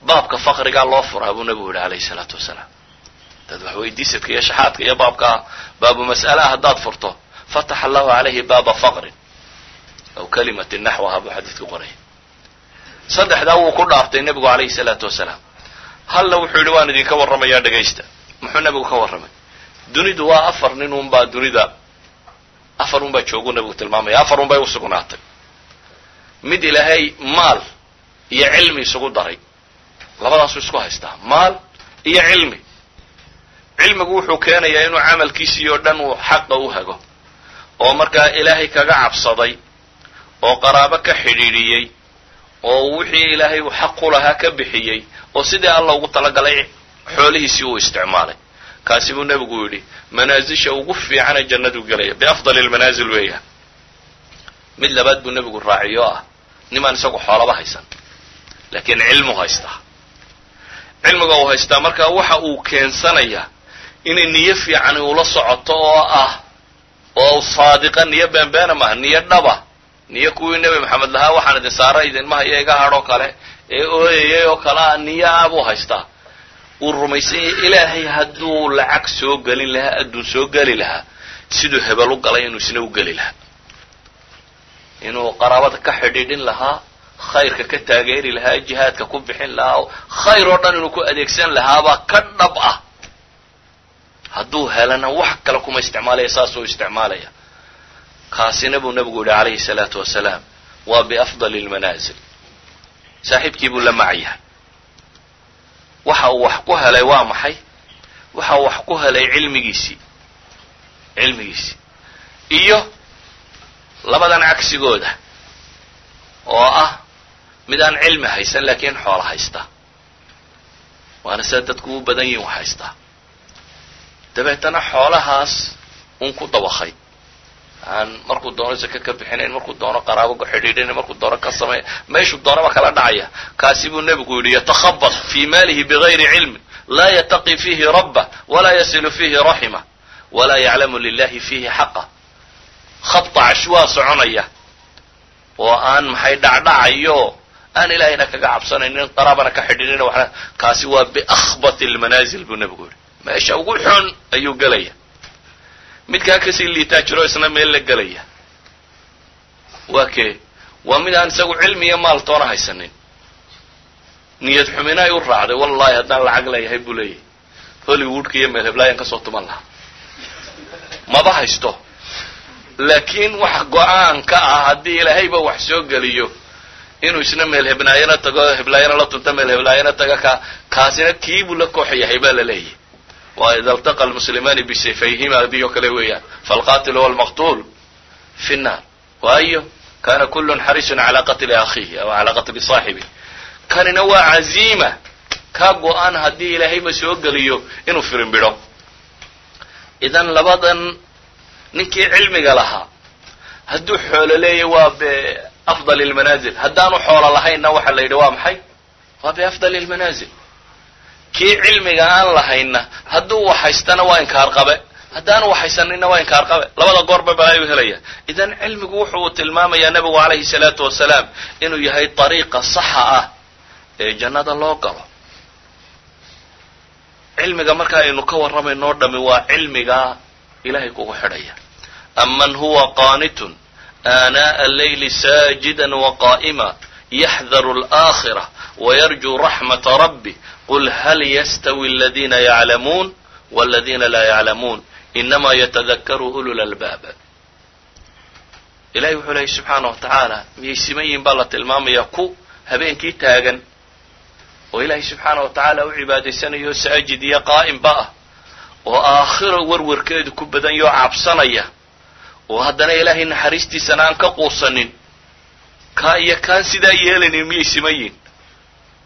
baabka faqrigaa loo furaa, buu nebigu yidhi calayhi salaatu wasalaam. Dad wax weydiisadka iyo shaxaadka iyo baabka baabu mas'alaha haddaad furto, fataxa Allahu calayhi baaba faqrin aw kalimatin naxwaha, buu xadiidku qoraya. Saddexdaa wuu ku dhaartay nebigu calayhi salaatu wasalaam. Halna wuxuu yidhi: "Waan idinka warramayaa, dhegaysta." Muxuu nebigu ka warramay? Dunidu waa afar nin unbaa, dunida afar un baa jooguu nebigu tilmaamaya, afar un bay usugnaatay: mid Ilaahay maal iyo cilmi isugu daray, labadaasuu isku haystaa, maal iyo cilmi. Cilmigu wuxuu keenayaa inuu camalkiisii oo dhan uu xaqa u hago, oo markaa Ilaahay kaga cabsaday, oo qaraabo ka xidhiidhiyey, oo wixii Ilaahay uu xaq u lahaa ka bixiyey, oo sidii Alla ugu talagalay xoolihiisii uu isticmaalay. Kaasi buu nebigu yidhi manaasisha ugu fiicana jannaduu gelaya, biafdali lmanaasil weeyaan. Mid labaad buu nebigu raaciyo ah nimaan isagu xoolaba haysan laakiin cilmu haystaa. Cilmiga uu haystaa markaa waxa uu keensanayaa inay niyo fiican ula socoto oo ah oo saadiqa, niyo beenbeena maaha, niyo dhaba, niyo kuwii Nebi Maxamed lahaa waxaan idin saara idinma hayo iga hadhoo kale ee ooyayay oo kale ah, niyo ah buu haystaa. Uu rumaysan yahay Ilaahay hadduu lacag soo gelin lahaa, adduun soo geli lahaa, siduu hebel u galay inuu isna u geli lahaa, inuu qaraabada ka xidhiidhin lahaa, khayrka ka taageeri lahaa, jihaadka ku bixin lahaa, khayr oo dhan inuu ku adeegsan lahaabaa ka dhab ah. Hadduu helana wax kale kuma isticmaalaya, saasuu isticmaalaya. Kaasina buu nebigu yidhi calayhi salaatu wasalaam waa biafdali lmanaazil, saaxiibkii buu la macyahay. Waxa uu wax ku helay waa maxay? Waxa uu wax ku helay cilmigiisii, cilmigiisii iyo labadan cagsigooda oo ah mid aan cilmi haysan laakiin xoolo haysta, waana sida dadku u badan yihin wax haystaa, dabeetana xoolahaas un ku dabakay, aan markuu doono saka ka bixinayn, markuu doono qaraabo ku xidhiidhinayn, markuu doono ka samay, meeshuu doonaba kala dhacaya. Kaasi buu nebigu yidhi yatakhabat fii maalihi bigayri cilmin, laa yataqi fiihi rabbah walaa yasilu fiihi raximah walaa yaclamu lilahi fiihi xaqa. Khabta cashwaa soconaya oo aan maxay dhacdhacayo, aan ilaahayna kaga cabsanaynin, qaraabana ka xidhiidhina waxna. Kaasi waa biakhbati almanaazil buu nebigu yidhi, meesha ugu xun ayuu gelaya. Midkaa kasii liitaa jiro isna meel la gelaya, waa kee? Waa mid aan isagu cilmi iyo maal toona haysanin, niyad xumina ay u raacday. Wallahi haddaan lacag leeyahay buu leeyahay, Hollywoodka iyo meel heblaayan kasoo tuman lahaa. Maba haysto, laakiin wax go-aan ka ah haddii ilaahayba wax soo geliyo inuu isna meel hebnaayana tago, heblaayana la tunto, meel heblaayana taga. Ka kaasina kiibuu la koox yahay baa la leeyahay. Waa ida altaqa almuslimaani bisayfayhima adii oo kale weeyaan, falqatilu walmaqtuul fi nnaar. Waayo kana kullun xariisun calaa qatli akhiihi aw calaa qatli saaxibih. Kanina waa caziima ka go-an haddii ilaahayba soo geliyo inuu firimbidho. Idan labadan ninkii cilmiga lahaa hadduu xoolo leeyahy waa biafdali lmanaazil, haddaanu xoolo lahaynna waxaa la yidhi waa maxay? Waa biafdali lmanaazil. Kii cilmiga aan lahaynna hadduu waxhaystana waa inkaar qabe, haddaanu waxhaysanina waa inkaar qabe, labada goorba balaayu helaya. Idan cilmigu wuxuu tilmaamayaa nebigu calayhi salaatu wasalaam inuu yahay dariiqa saxa ah ee jannada loo galo. Cilmiga marka aynu ka warramaynoo dhami waa cilmiga ilahay kugu xidhaya. Aman huwa qaanitun aanaa'a alleyli saajidan waqaa'ima yaxdaru alaakhira wayarjuu raxmata rabbi qul hal yastawi aladiina yaclamuun waladiina laa yaclamuun inamaa yatadakaru ulu lalbaab. Ilahay wuxuu leeyay subxaana wa tacaala miyay siman yihin baa la tilmaamayaa ku habeenkii taagan oo ilaahay subxaana wa tacaala u cibaadaysanayo, saajid iyo qaa'imba ah, oo aakhiro warwarkeedu ku badan yoo cabsanaya, oo haddana ilaahay naxariistiisana aan ka quusanin, kaa iyo kaan sidaa yeelaynin miyay siman yihin?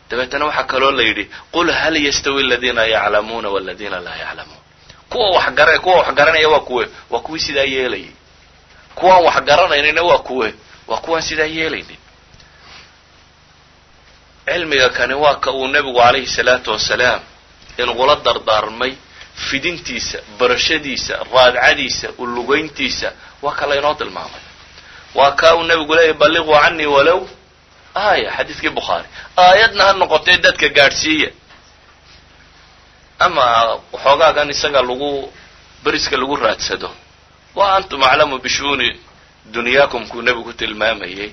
Dabeetana waxaa kaloo la yidhi qul hal yastawi aladiina yaclamuuna waladiina laa yaclamuun. Kuwa waxgara, kuwa wax garanaya waa kuwe? Waa kuwii sidaa yeelayay. Kuwaan wax garanaynina waa kuwe? Waa kuwaan sidaa yeelaynin. Cilmiga kani waa ka uu nebigu calayhi salaatu wasalaam inugula dardaarmay fidintiisa, barashadiisa, raadcadiisa, ulugayntiisa, waa ka laynoo tilmaamay. Waa kaa uu nebigu leeyahy balliquu canii walow aaya, xadiiskii Bukhaari, aayadna ha noqotee dadka gaadhsiiya. Ama waxoogaagan isaga lagu beriska lagu raadsado, wa antum aclamu bishu'uuni dunyaakum kuu nebigu tilmaamayay.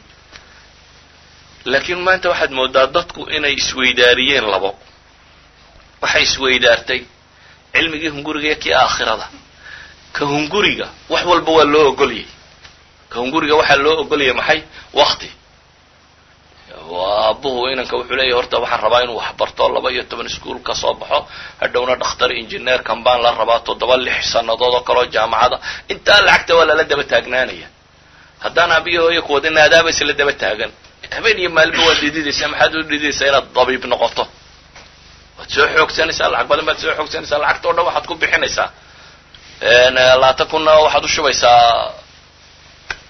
Laakiin maanta waxaad moodaa dadku inay isweydaariyeen labo. Waxay isweydaartay cilmigii hunguriga iyo kii aakhirada. Ka hunguriga wax walba waa loo ogolyay. Ka hunguriga waxaa loo ogolyay maxay? Wakti aabuhu inanka wuxuu leeyahy horta waxaan rabaa inuu waxbarto, 12 iskuol ka soo baxo, hadhowna dhakhtar engineerkan baan la rabaa, 7 6 sanadood oo kaleo jaamacada, intaa lacagta waa lala daba taagnaanaya. Haddaan aabiyo hooyo kuwadina adaaba isla daba taagan habeen iyo maalba waad dhididaysaa. Maxaad u dhididaysaa? Inaad dabiib noqoto. Waad soo xoogsanaysaa, lacag badan baad soo xoogsanaysaa, lacagta o dhan waxaad ku bixinaysaa 20 kunna waxaad u shubaysaa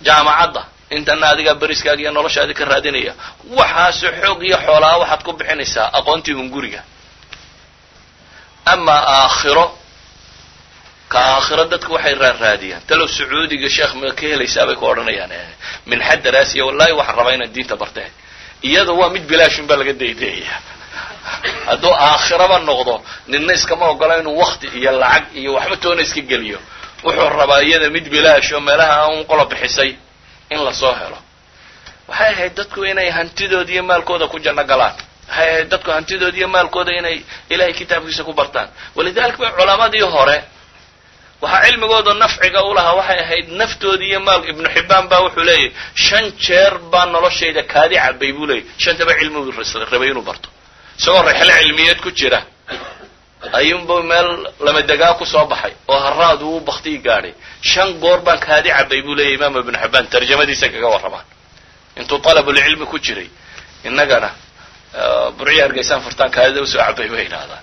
jaamacadda. Intana adigaa beriskaaga iyo noloshaadi ka raadinaya. Waxaase xoog iyo xoolaa waxaad ku bixinaysaa aqoontii hunguriga. Amaa aakhiro, ka aakhiro dadku waxay raarraadiyaan, talow Sacuudiga sheekh ma ka helaysaa bay ku odhanayaan, minxa daraasiya, wallahi waxaan rabaa inaad diinta barteen. Iyada waa mid bilaashun baa laga daydayayaa. Hadduu aakhiraba noqdo, nina iskama ogola inuu wakti iyo lacag iyo waxba toona iska geliyo. Wuxuu rabaa iyada mid bilaash oo meelaha aan qolo bixisay in lasoo helo. Waxay ahayd dadku inay hantidooda iyo maalkooda ku janno galaan. Waxay ahayd dadku hantidooda iyo maalkooda inay Ilahay kitaabkiisa ku bartaan. Walidalik ba culamadii hore waxaa cilmigooda nafciga u lahaa waxay ahayd naftooda iyo maal. Ibnu Xibbaan baa wuxuu leeyahy, 5 jeer baa noloshayda kaadi cabay buu leeyay, shantaba cilmigu rabay inuu barto. Isagoo rixlo cilmiyeed ku jira ayuunbu meel lamadegaa ku soo baxay oo haraad uu baktiyi gaadhay. 5 goor baan kaadi cabay buu leeyay, Imaam Ibnu Xibbaan tarjamadiisa kaga warramaan, intuu talabulcilmi ku jiray. Innagana Burciya Hargeysaan furtaan kaadida usoo cabay bay yidhahdaan.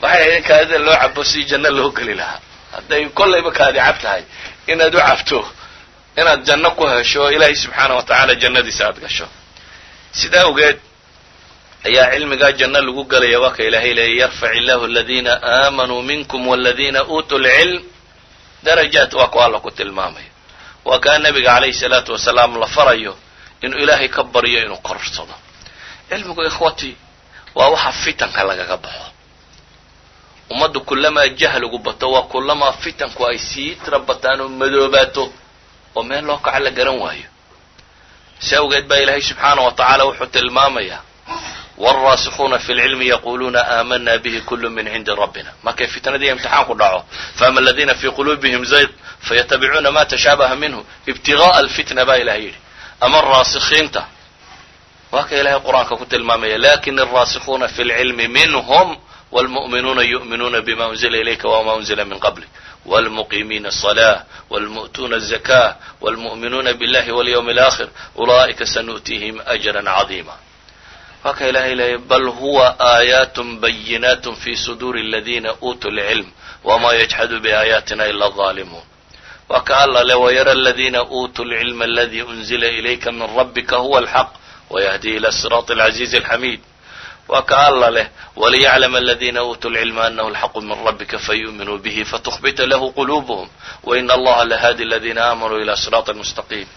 Waxay ahayd in kaadida loo cabo si janno loo geli lahaa. Hadday kollayba kaadi cab tahay, inaad u cabto inaad janno ku hesho oo Ilaahay subxaana wa tacaala jannadiisa aad gasho. Sidaa awgeed ayaa cilmigaa janno lagu gelaya. Waa ka Ilaahay leeyay, yarfac illahu aladiina aamanuu minkum waladiina uutuu lcilm darajaat. Waa ku Alla ku tilmaamaya. Waa kaa Nabiga calayhi salaatu wasalaam la farayo inuu Ilaahay ka baryo inuu korsado cilmigu. Ikhwatii, waa waxa fitanka lagaga baxo. Ummaddu kulamaa jahligu bato, waa kulamaa fitanku ay sii tira bataan oo madoobaato oo meel loo kaco la garan waayo. Si awgeed baa Ilaahay subxaana wa tacaala wuxuu tilmaamayaa, waalraasikuuna fi lcilmi yaquluuna aamana bihi kulu min cindi rabbina, markay fitnadii imtixaanku dhaco. Faama aladiina fii quluubihim zayq fayatabicuuna ma tashaabaha minhu ibtiga'a alfitna, baa Ilahay yidhi. Ama raasikiinta waa ka Ilahay Qur-aanka ku tilmaamaya, lakin alraasikuuna fi lcilmi minhum wاlmu'minuuna yu'minuuna bima unzila ilayka wma unzila min qablik wاlmuqiimiina الصلاة wاlmu'tuuna الزakاة wاlmu'minuuna biاllahi wاlyawmi اlآkhir ulaa'ika sanu'tiihim أjra cadiima. Waa ka Ilahay leeyay, bal huwa aayaat bayinaat fi suduuri aladiina uutuu lcilm wma yajxadu biaayaatina ila الظaalimuun. Waa ka Alla le, wayara aladiina uutuu lcilma aladi unzila ilayka min rabbika huwa alxaq wayahdi ila siraati alcaziizi alxamiid. Waa ka Alla leh, waliyaclama aladiina uutuu lcilma anahu alxaqu min rabbika fayu'minuu bihi fatukhbita lahu quluubuhum waina allaha lahaadi aladiina aamanuu ila siraatin mustaqiim.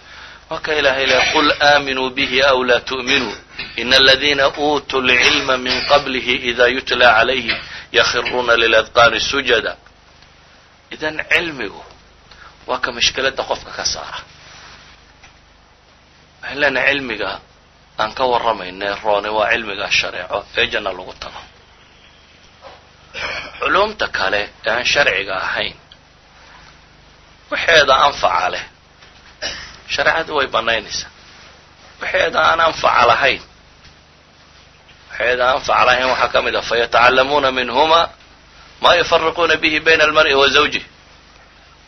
Waa ka Ilahay leh, qul aaminuu bihi aw laa tu'minuu ina aladiina uutuu lcilma min qablihi ida yutla calayhi yakhiruuna liladqaani sujada. Idan cilmigu waa ka mashkiladda qofka ka saara. Waxaan leenahay, cilmiga aan ka warramayne roone waa cilmiga shareeco ee janno lagu tago. Culumta kale ee aan sharciga ahayn, waxeeda anfaca leh shareecadu way bannaynaysaa. Waxeeda aan anfaca lahayn, waxeeda anfaca lahayn waxaa ka mid ah, fayatacallamuuna minhuma ma yufariquuna bihi bayna almar'i wa zawjih,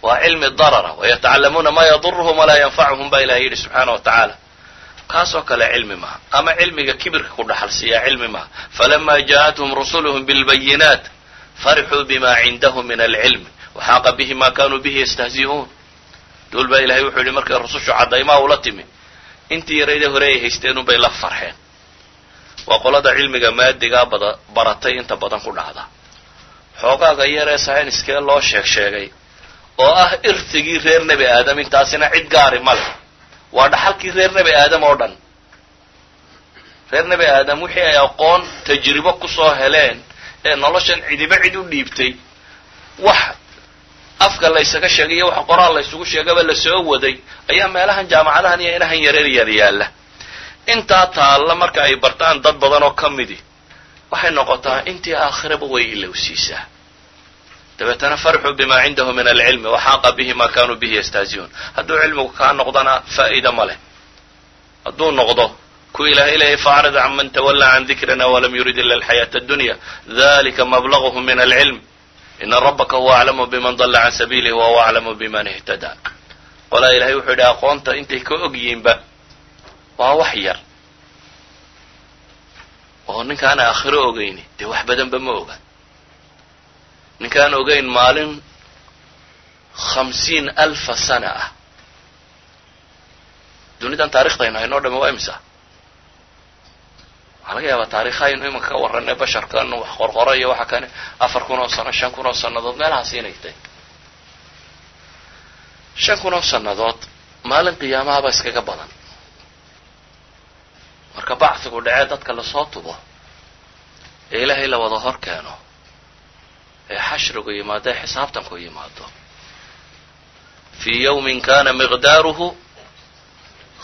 waa cilmi darara. Wayatacallamuuna ma yaduruhum walaa yanfacuhum, baa Ilahay yidhi subxaana wa tacaala. Kaasoo kale cilmi maha. Ama cilmiga kibirka ku dhaxal siiyaa cilmi maha. Falama ja'athum rusuluhum bilbayinaat farixuu bima cindahum min alcilm waxaaqa bihi ma kanuu bihi yastahzi'uun. Duul baa Ilahay wuxuu yidhi, markay rusushu caddaymaa ula timi, intii yarayda hore ay haysteen unbay la farxeen. Waa qolada cilmiga maadigaa bada baratay inta badan ku dhacda. Xoogaaga yaree sayniskee loo sheeg sheegay oo ah irtigii reer Nebi Aadam, intaasina cid gaari ma leh, waa dhaxalkii reer Nebi Aadam oo dhan. Reer Nebi Aadam wixii ay aqoon tajribo kusoo heleen ee noloshan cidiba cid u dhiibtay, wax afka laysaga sheegay iyo wax qoraal laysugu sheegaba lasoo waday, ayaa meelahan jaamacadahan iyo inahan yareer yar yaalla. Intaa taalla marka ay bartaan dad badan oo ka midi, waxay noqotaa intii aakhiraba way ilowsiisaa. Dabeetana farxuu bima cindahu min alcilmi waxaaqa bihi ma kanuu bihi yastahzi'uun. Hadduu cilmigu kaa noqdana faa'iida ma leh. Hadduu noqdo ku Ilahay leeyay, faacrid can man tawallaa can dikrina walam yurid ila alxayaata addunya dalika mablaghm min alcilm ina rabbaka huwa aclamu biman dalla can sabiilihi wa huwa aclamu biman ihtadaa. Qolaa Ilahay wuxuu yidhi, aqoonta intay ka og yihiinba waa wax yar, oo ninkaan aakhiro ogeyni dee wax badanba ma oga. Ninkaan ogeyn maalin 50,000 sana ah Dunidan taarikhdaynu haynoo dhame waa imisa? Waxaa laga yaabaa taarikhaynu imanka ka warranay basharkan wax qorqoro iyo waxa kane 4000 oo sano, 5000 oo sannadood meelahaas inay tahy. 5000 oo sannadood maalin qiyaamahaba iskaga badan. Marka bacsigu dhacee dadka lasoo tubo ee Ilaahay la wada hor keeno ee xashrigu yimaado ee xisaabtanku yimaado, fii yawmin kana miqdaaruhu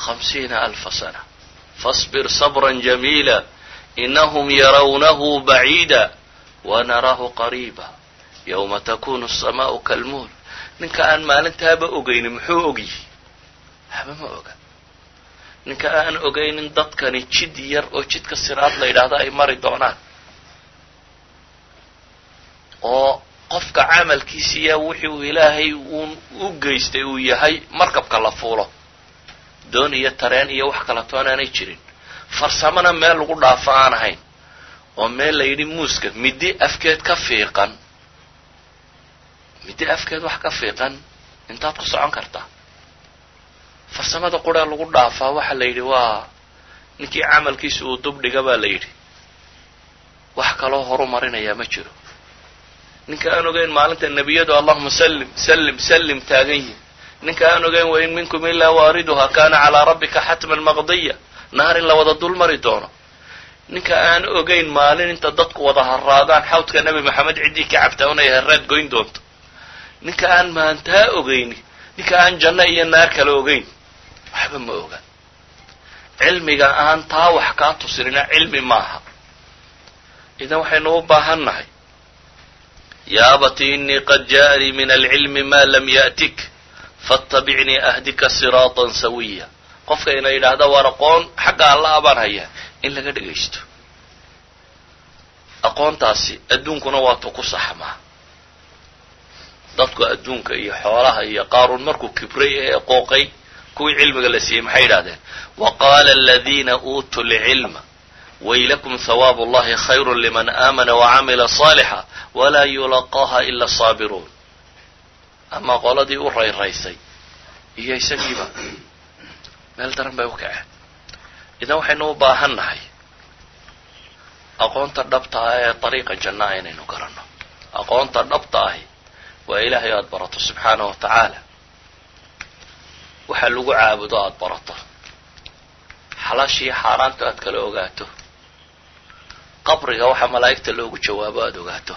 50,000 sana, fasbir sabra jamiila inahum yarawnahu baciida wanaraahu qariiba yawma takunu asamaau kalmuhl. Ninka aan maalintaaba ogaynin muxuu ogyihi? Waxba ma oga. Ninka aan ogaynin dadkani jid yar oo jidka siraad la yidhaahdo ay mari doonaan, oo qofka camalkiisiiya wixii uu Ilaahay uun u geystay uu yahay markabka la fuulo, doon iyo tareen iyo wax kala toon aanay jirin, farsamona meel lagu dhaafo aan ahayn, oo meel la yidhi muuska middi afkeed ka fiiqan, middi afkeed wax ka fiiqan intaad ku socon kartaa. Farsamada quree lagu dhaafaa waxaa la yidhi waa ninkii camalkiisa uu dubdhiga baa la yidhi, wax kaloo horu marinayaa ma jiro. Ninka aan ogeyn maalinta nebiyadu allahuma sallim sallim sallim taagan yihin, ninka aan ogeyn wain minkum ilaa waariduha kaana calaa rabbika xatman maqdiya, naar in la wada dul mari doono, ninka aan ogeyn maalin inta dadku wada harraadaan xawdka Nebi Maxamed ciddii ka cabtaa unay harraad goyn doonto, ninka aan maantaa ogeyni, ninka aan janno iyo naar kala ogeyn, waxba ma oga. Cilmiga aan taa wax kaa tusinina cilmi maaha. Idan waxaynu u baahan nahay, yaa abati inii qad ja'anii min alcilmi ma lam ya'tik faattabicnii ahdika siraatan sawiya. Qofka ina yidhaahda waar aqoon xagga alla abaan hayaa, in laga dhegaysto aqoontaasi. Adduunkuna waatu ku saxmaa dadku adduunka iyo xoolaha iyo Qaaruun markuu kibray ee qooqay, kuwii cilmiga la siiyey maxay yidhahdeen? Wa qaala aladiina uutuu lcilma waylakum hawaabu allahi khayru liman aamana wacamila saalixa walaa yulaqaaha ila asaabiruun. Ama qoladii u rayraysay iyo isagiiba meel daran bay u kaceen. Idan waxaynu u baahan nahay aqoonta dhabta ah ee dariiqa janna inaynu garanno. Aqoonta dhabta ahi waa Ilaahay aada barato subxaanahu wa tacaala, waxa lagu caabudo aada barato, xalaashiiyo xaaraanta aad kala ogaato, qabriga waxa malaa'igta loogu jawaabo aada ogaato,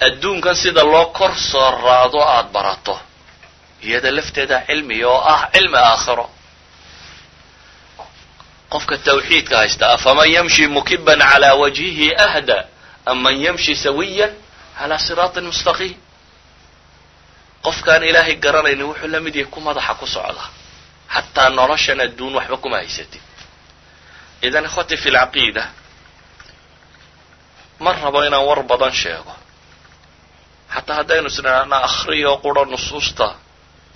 adduunkan sida loo kor soo raado aada barato, iyada lafteeda cilmiga oo ah cilmi aakhiro. Qofka tawxiidka haysta, afaman yamshi mukiban calaa wajhihi ahda am man yamshi sawiyan calaa siraatin mustaqiim. Qofkaan Ilaahay garanaynin wuxuu la mid yahay ku madaxa ku socda, xataa noloshan adduun waxba kuma haysatid. Idan ikhwati fi lcaqiida, ma rabo inaan war badan sheego. Xataa haddaynu isnidhaahna akhriyo qura nusuusta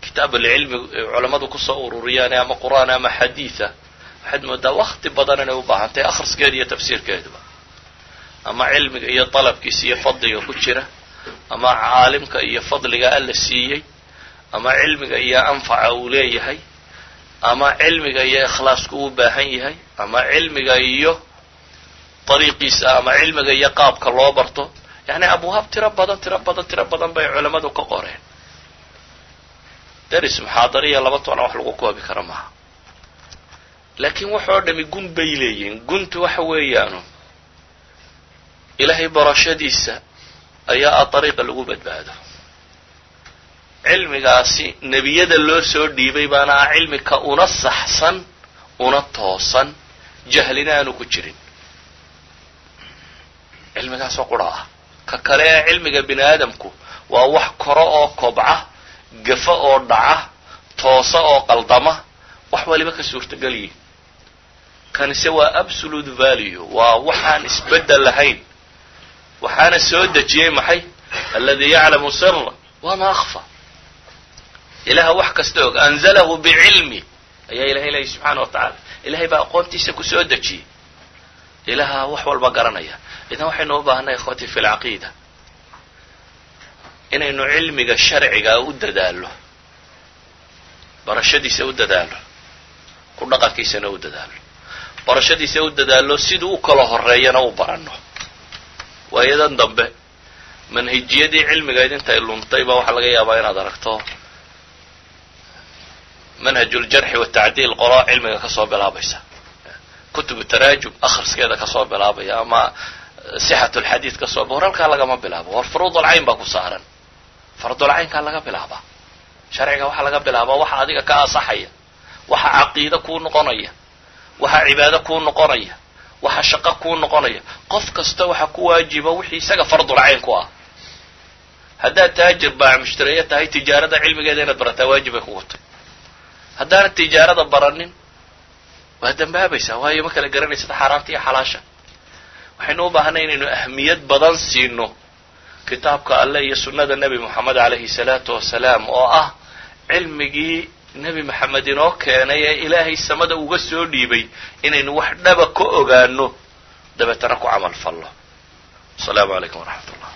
kitaab alcilmi culammadu kusoo ururiyaan ama Qur'aan ama xadiida, waxaad moodaa wakti badan inay u baahantahay akhriskeeda iyo tafsiirkeeduba, ama cilmiga iyo dalabkiisa iyo fadliga ku jira, ama caalimka iyo fadliga Alla siiyey, ama cilmiga iyo anfaca uu leeyahay, ama cilmiga iyo ikhlaasku u baahan yahay, ama cilmiga iyo dariiqiisa, ama cilmiga iyo qaabka loo barto. Yacni abwaab tiro badan, tiro badan, tiro badan bay culammadu ka qoreen. Daris muxaadariya laba toona wax lagu koobi karo maaha, laakiin waxoo dhami gun bay leeyihiin. Guntu waxa weeyaanu Ilaahay barashadiisa ayaa ah dariiqa lagu badbaado. Cilmigaasi nebiyada loo soo dhiibay baana ah cilmika una saxsan una toosan, jahlina aanu ku jirin. Cilmigaasoo qura ah. Ka kale ee cilmiga bini aadamku waa wax koro oo kobca, gafo oo dhaca, toosa oo qaldama, wax waliba ka suurtagal yihin. Kanise waa absolute value, waa waxaan isbeddel lahayn. Waxaana soo dejiyey maxay? Alladii yaclamu sira wama akhfa, Ilaha wax kasta og. Anzalahu bicilmi ayaa Ilahay leeyay subxaana wa tacaala. Ilahay baa aqoontiisa ku soo dejiyey, Ilaha wax walba garanaya. Idan waxaynu u baahanay, ikhwatii fi lcaqiida, inaynu cilmiga sharciga u dadaalo. Barashadiisa u dadaalo, ku dhaqankiisana u dadaalo. Barashadiisa u dadaalo, siduu u kala horeeyana u baranno. Waayadan dambe manhijiyadii cilmigayd intay luntay baa waxaa laga yaabaa inaad aragto manhajuljarxi watacdiil qolo cilmiga kasoo bilaabaysa, kutubu taraajum akhriskeeda kasoo bilaabaya, ama sixat lxadiid kasoo, war halkaa lagama bilaabo. War furuudulcayn baa ku saaran, fardulcaynkaa laga bilaabaa. Sharciga waxaa laga bilaabaa waxa adiga ka asaxaya, waxa caqiide kuu noqonaya, waxa cibaado kuu noqonaya, waxa shaqo kuu noqonaya. Qof kasta waxa ku waajiba wixii isaga fardulcayn ku ah. Haddaad taajir baac mushtariya tahay, tijaarada cilmigeeda inaad barataa waajib bay kugu tahy. Haddaanad tijaarada baranin, waa dambaabaysaa, waayo ma kala garanaysad xaaraanta iyo xalaasha. Waxaynu u baahanay inaynu ahmiyad badan siino kitaabka alleh iyo sunnada Nebi Moxamed calayhi salaatu wasalaam, oo ah cilmigii Nebi Maxamed inoo keenay ee Ilaahay samada uga soo dhiibay, inaynu wax dhaba ka ogaano, dabeetana ku camal fallo. Asalaamu calaykum waraxmat ullah.